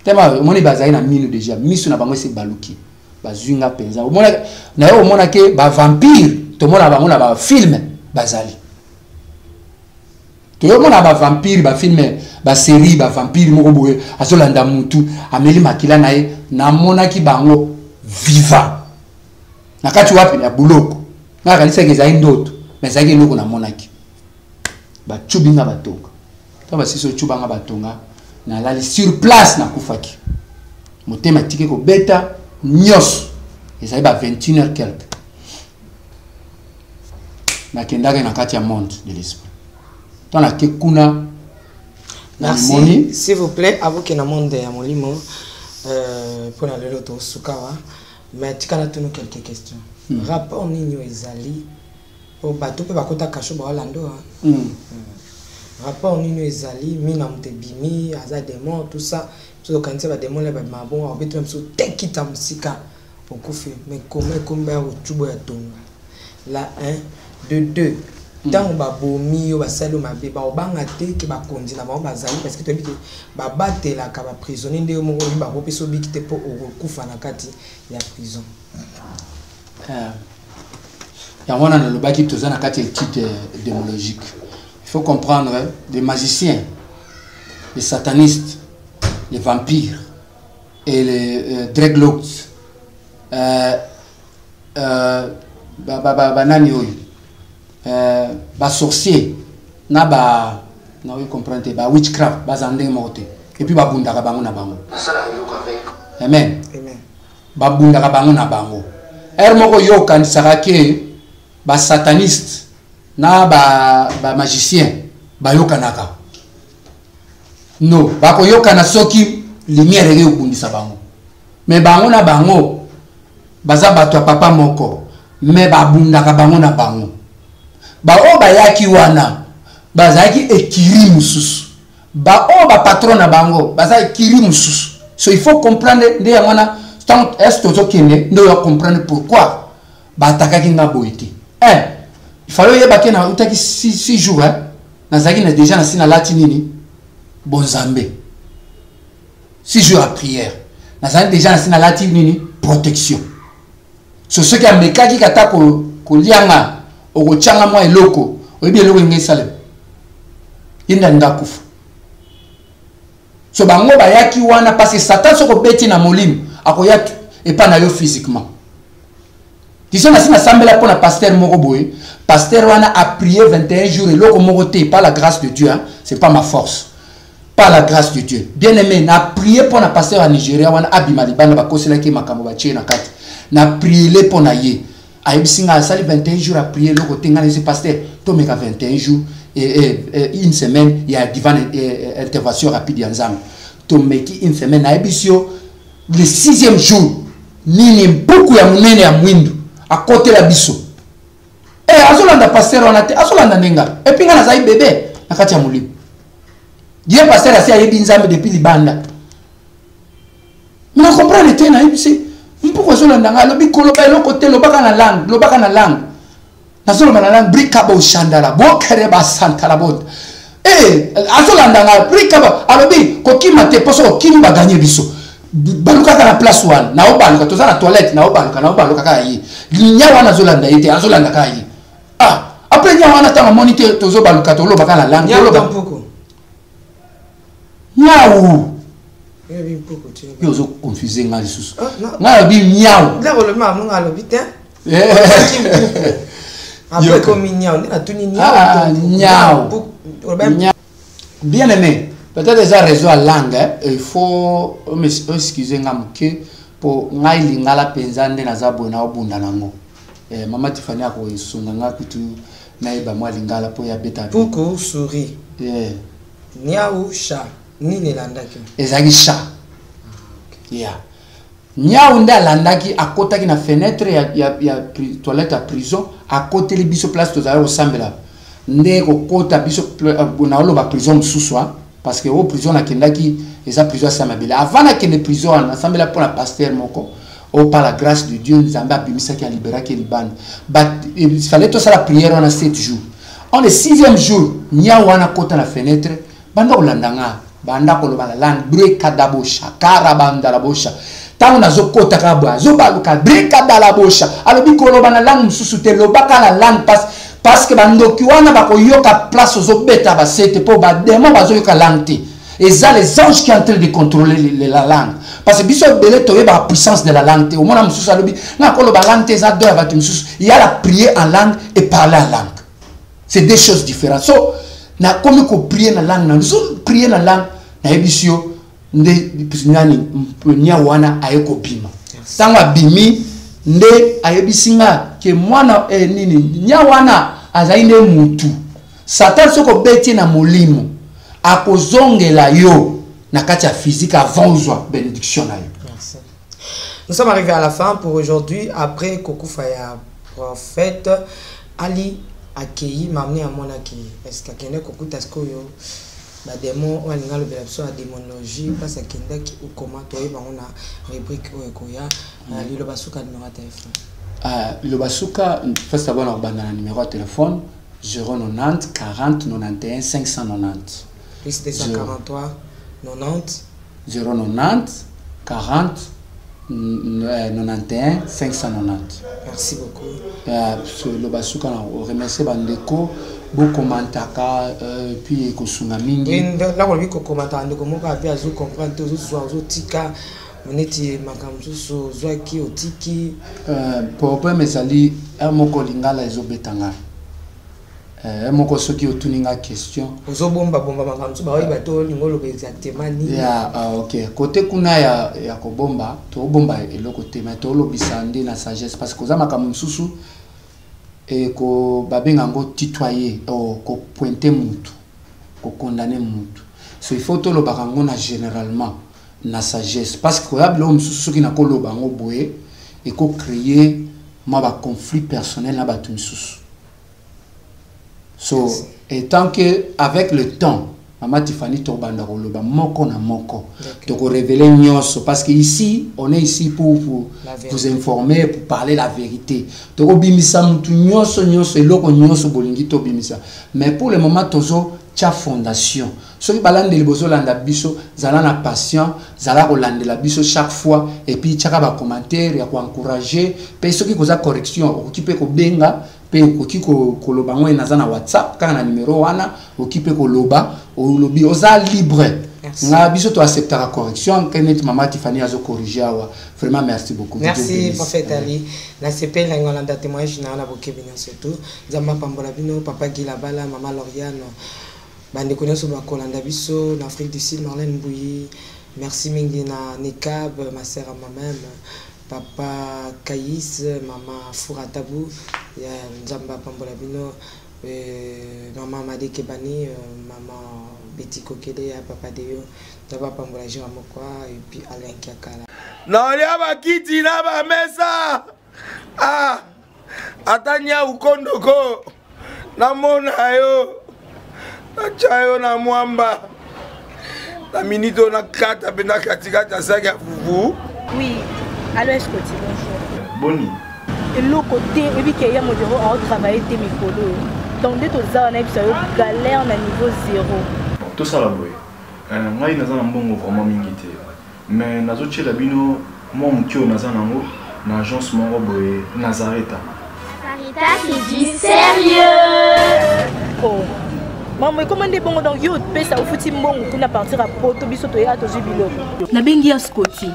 Tema omoni bazali na minu deja, miso na bango esi baluki. Bazwi nga mpenza. Omona na yo omona ke ba vampire tomona bango na ba film bazali. Toyomona ba vampire ba film ba série ba vampire moko boye azolanda mutu ameli makila na ye, namonaki bango viva na kati wapi ya buloko. Nga kanisaki ezali ndoto, mais ezalaki eloko namonaki. Bacubi nga batonga. Ntango basisi ocuba nga batonga, nalali sur place, nakufaki. Motema etiki kobeta nyonso. Ezali ba 21 heures quelque. Nakendaki na kati ya monde de l'esprit. Ntango nake kuna, Merci. S'il vous plaît, avoke na monde ya molimo mpo na lelo tosukawa, mais tikala tunu quelques questions. Rapport nini oyo ezali po bato mpe bakota kasho baolanda oyo? Rapport nini oyo ezali mina moto ebimi aza démon, tout ça? Biso tokanisi badémon le babima bongo, akobetela biso te, kita mosika, okufi. Mais comment ekomi baya kocubo ya tonga la 1 de 2? Ntango babomi yo, basali yo mabe, baobanga te ke bakonzi na bango bazali? Parce que toyebi ke babatelaka baprisonnier nde yo moko oyebi, bakopesa obiki te mpo okokufa na kati ya prison. Yango wana nalobaki toza na kati ya étude démologique. Il faut comprendre, les magiciens, les satanistes, les vampires et les dreadlocks, banani oyo, basorcier na ba naoyi comprendre te, ba witchcraft, baza ndenge moko te. Et puis babundaka bango na bango. Amen. Amen. Babundaka bango na bango. Ere moko yo okanisaka ke basataniste na bamagicien bayokanaka. No, bakoyokana soki lumière eke kobundisa bango. Mais bango na bango baza bato ya papa moko, mais babundaka bango na bango. Baoyo bayaki wana bazalaki ekiri mosusu, baoyo bapatron na bango baza ekiri mosusu. So il faut comprendre nde yango wana ntango est tozokende nde oya comprendre pourquoi baatakaki nga boye te. Un, il fallait oyeba ke nautaki 6 jours, hein? Nazalaki na déjà nasi nalati nini, bonzambe, 6 jours ya prière, nazalaki déjà nasi nalati nini, protection. So soki amekaki kata kolia nga, okotyanga mwa eloko, oyebi eloko ndenge esalema, ye nde alinga akufa. So bango bayaki wana parce que Satan soki obeti na molimo, akoya epai na yo physiquement. Tiso nasi nasambela mpo na pasteur moko boye. Pasteur wana a prié 21 jours, eloko moko te. Par la grâce de Dieu, hein, c'est pas ma force, par la grâce de Dieu. Bien aimé, na prié mpo na pasteur ya Nigeria wana, abima libanda. Bakoselaki ye makambo, batie na kati. Na priele mpo na ye, ayebisi ngai asali 21 jours, aprié, eloko te. Ngai nayebisi pasteur, tomeka 21 jours et une semaine ya divine intervention rapide ya Nzambe. Tomeki une semaine, nayebisi yo, le sixième jour nini, mpuku ya monene ya mwindu akotela biso. Azolanda pasteur wana te, azolanda nde ngai. Et puis ngai nazali bebe na kati ya molimo. Ye pasteur asi ayebi Nzambe depuis libanda. Mais na comprendre te, nayebisi mpuku azolanda ngai, alobi koloba eloko te, lobaka na langue, lobaka na langue. Nazoloba na langue, brikaba oshandala bokere basantala bota. Azolanda ngai, brikaba, alobi kokima te, mposo okimi baganye biso. Balukaka na place wana, naobaluka, toza na toilette, naobaluka, naobaluka kaka ye. Nya wana azolanda ye te, azolanda kaka ye. Ah, après nya wana ntango amoni te tozobaluka, toloba kaka na langue, toloba. Nyau yo ozoconfuse ngai lisusu. Ngai alobi nyau. Nyau, bien aimé, peut-être eza réseau ya langue, hein? Il faut excuse nga moke mpo ngai lingala mpenza nde naza boye, naobunda nango. Mama Tifani akosunga nga kutu nayeba mwa lingala mpo ya beta. Puku, souris. Niau, chat. Nini elandaki? Ezalaki chat ya nyau nde alandaki, akotaki na fenêtre ya toilette ya prison, akoteli biso place tozalaki kosambela. Nde kokota biso, naoloba prison mosusu, parce que oyo prison nakendaki eza prison ya Samabele. Avant nakende prison wana, nasambela mpona pasteur moko oyo, par la grâce de Dieu, Nzambe abimisaki, aliberaki libanda. Il fallait tosala prière wana 7 jours. En le sixième jour, nyau wana akota na fenêtre, banda kolanda nga. Banda koloba na langue brekadabosha karabandalabosha. Ntango nazokota kaka boye azobaluka brekadalabosha, alobi koloba na langue mosusu te, lobaka na langue parce que bandoki wana bakoyoka place ozobeta basete mpo bademon bazoyoka langue te. Eza les anges qui est en train de contrôler la langue. Parce que biso ebele toyeba la puissance de la langue te. Omona mosusu alobi nga koloba langue te eza don ya bato mosusu. Il y a la prier en langue et parler en langue. C'est deux choses différentes. So nakomi ko prier na langue na so prier na langue nayebisi yo nde nani nya wana aye kobima. Ntango abimi nde ayebisi nga ke mwana nini nya wana azali nde mutu. Satan soki obeti na molimo akozongela yo na kati ya physique avant ozwa bénédiction na yo. Merci. Nous sommes arrivés à la fin pour aujourd'hui. Après kokufa ya prophète Ali akei mamne amonaki est-ce qu'akende kokuta sikoyo ba démon oyo alinga alobela biso ya démonologie place akendaki ou comment toyeba yango na rubrique oyo ekoya. Liloba suka numéro ya téléphone. Liloba suka first d'abord na kobanda na numéro ya téléphone 090 40 91 590. Plus 243 90 090 40 91 590. Merci beaucoup. Liloba suka na remercier bandeko bokomantaka puis ekosunga mingi. Na kolobi kokomantaka ndeko moko ape azo comprendre te, ozozwa ozotika neti makambo mosusu ozwaki otiki. Problème ezali moko lingala ezobeta ngai. Moko soki otuni nga question ozobomba bomba makambo mosusu baoyeba te olingi oloba exactement nini. Ya, ok, côté kuna ya kobomba tobomba eloko te, mais tolobisa nde na sagesse parce que oza makambo mosusu eko babenga yango tutoyer, kopointe mutu, kokondane mutu. So il faut tolobaka yango na généralement na sagesse parce que koya biloko mosusu soki nakoloba yango boye ekocréer mwa baconflit personnel na bato misusu. So, et tant que avec le temps, Maman Tiffany tobanda koloba moko na moko, toko révéler nyonso parce que ici on est ici pour vous informer, pour parler la vérité. Toko bimisa mutu nyonso nyonso eloko nyonso bolingi to bimisa. Mais pour le moment tozo tia fondation. Soki balandeli bozolanda biso, zala na patient, zala kolandela biso chaque fois et puis tiaka ba commentaire ya ko encourager, pe soki koza correction okoki pe kobenga pe okoki koloba ngo naza na WhatsApp kaka na numéro wana okoki pe koloba olobi oza libre. Nga biso to acceptera correction ke neti Mama Tiffany azo corriger awa. Vraiment merci beaucoup. Merci prophète Ali. Na sepeli na ngolanda témoignage na na bokebi na surtout. Nzamba pambola bino papa Gila Bala, Mama Lauriane. Bandeko nyonso bakolanda biso na Afrique du Sud, Marlène Mbouyi. Merci mingi na Nekab, ma sœur à moi-même. Papa Kaïs, Mama Fouratabu, ya Nzamba pambola bino, Mama Made Kebani, Mama Betty Kokele, ya Papa Deyo, Nzamba pambola Jira Mokwa et puis Alain Kiakala. Naolia bakiti na ba mesa. Ah, ata nyau kondoko. Namona yo. Natia yo na mwamba. Na minute oyo nakata mpe na katikati ya saki ya fufu. Oui, allo Escoti, bonjour. Boni. Eloko te, oyebi ke ya modero ao travailler te mikolo. Donc nde toza wana yebisa yo galère na niveau zéro. Bon, tosala boye. Ngai naza na mbongo vraiment mingi te. Mais nazotiela bino mwa moke oyo naza nango na agence moko boye Nazareta. Nazareta, c'est du sérieux. Oh. Maman, comment nde bongo donc yo pesa ofuti mbongo kuna partir à poto biso toya tozwi biloko. Nabengi ya Scotty.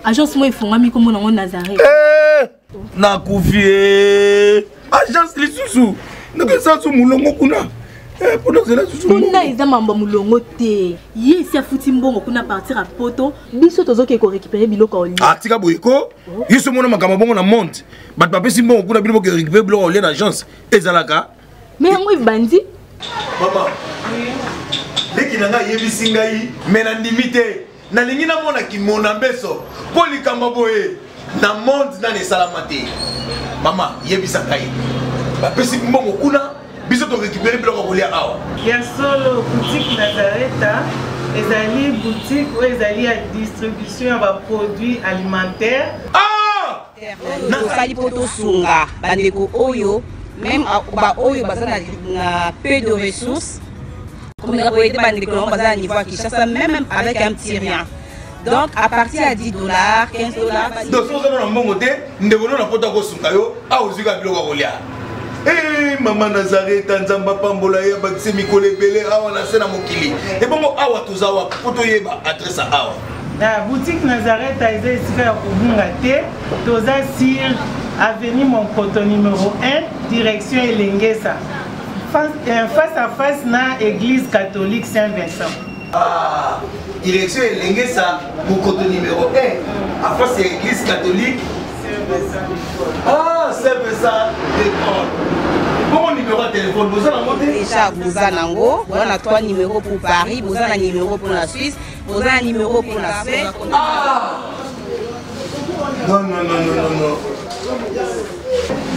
Agence mo efongami kombo nango Nazareth. Nakufi agence lisusu. Ndenge su mulongo kuna. Mpona ozela susu kuna eza mambo mulongo te. Ye esi afuti mbongo kuna partir à poto biso tozoke ko récupérer biloko olia. Ah tika boye ko. Yeso mona makambo bongo na monde. Bato bapesi mbongo kuna bino boke récupérer biloko olia na agence ezalaka. Mais yango ebandi. Mama. Leki na ngai yebisi ngai mais nandimi te. Nalingi namona kimona mbeso mpo likambo boye na monde nani esalama te. Mama yebisa ngai. Bapesi mbongo kuna biso to récupérer biloko kolia awa. Ya solo boutique Nazareta ezali boutique oyo ezali ya distribution ya ba produits alimentaires. Ah! Tosali po tosunga bandeko oyo même ba oyo baza na peu de ressources. Komeka koyede bandeko nango baza na niveau ya Kinshasa, même avec un petit rien. Donc à partir ya 10 $, 15 $. Donc soki oza na mbongo te, ndeko no na poto akosunga yo. Awa ozwi kaka biloko ya kolia. Eh, mama Nazareta, Nzambe apambola ye, abakise mikolo ebele awa na se na mokili. Ebongo awa toza wapi, mpo toyeba adresse ya awa? Na boutique Nazareta eza esika ya kobunga te. Toza sur avenue Monkoto numéro 1, direction Elengesa, face à face na église catholique Saint-Vincent. Ah, direction Elengesa, Mokoto numéro 1, à face ya église catholique. Ah, Saint-Vincent d'école. Bongo numéro ya téléphone, boza nango te? Déjà boza nango. Boza na trois numéros pour Paris, boza na numéro pour la Suisse, boza na numéro pour la Suède. Ah non, non, non, non, non, non,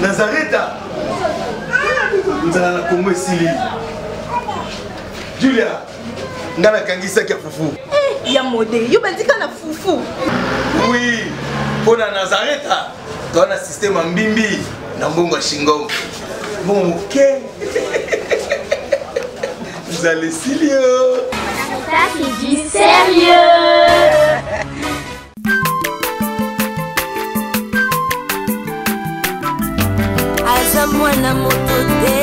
Nazareta, nzala na Kongo esili. Julia, nga nakangisaki ya fufu. Ya mode, yo bandika na fufu. Oui, mpo na Nazareta toa na système ya mbimbi na mbongo ya shingom, mbongo moke, nzala esili yo. Ça, c'est du sérieux. Aza mwana moto te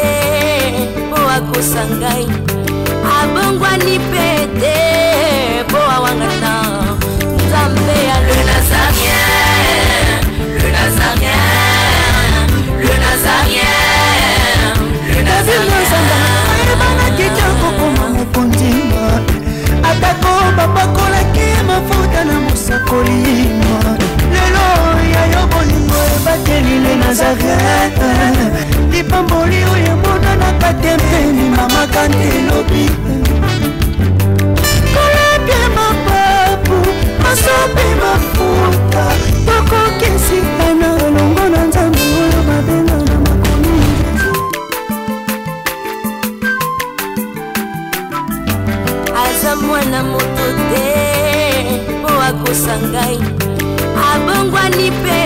mpo akosa ngai, abongwani mpe te mpo awangana Nzambe ya le Nazarien, le Nazarien, le Nazarien, le Nazarien. Ayebanaki te kokoma mokonzi, atako bapakolaki mafuta na mosakoli. Lelo ya yo bolingo ebateli le Nazaret, lipamboli oyo emonanaka te mpeni mama kante elobi kolapie mapapu masopi mafuta tokokesika na elongo na Nzambe oyo babenga na makomi. Aza mwana moto te mpo akosa ngai, abongwani mpe.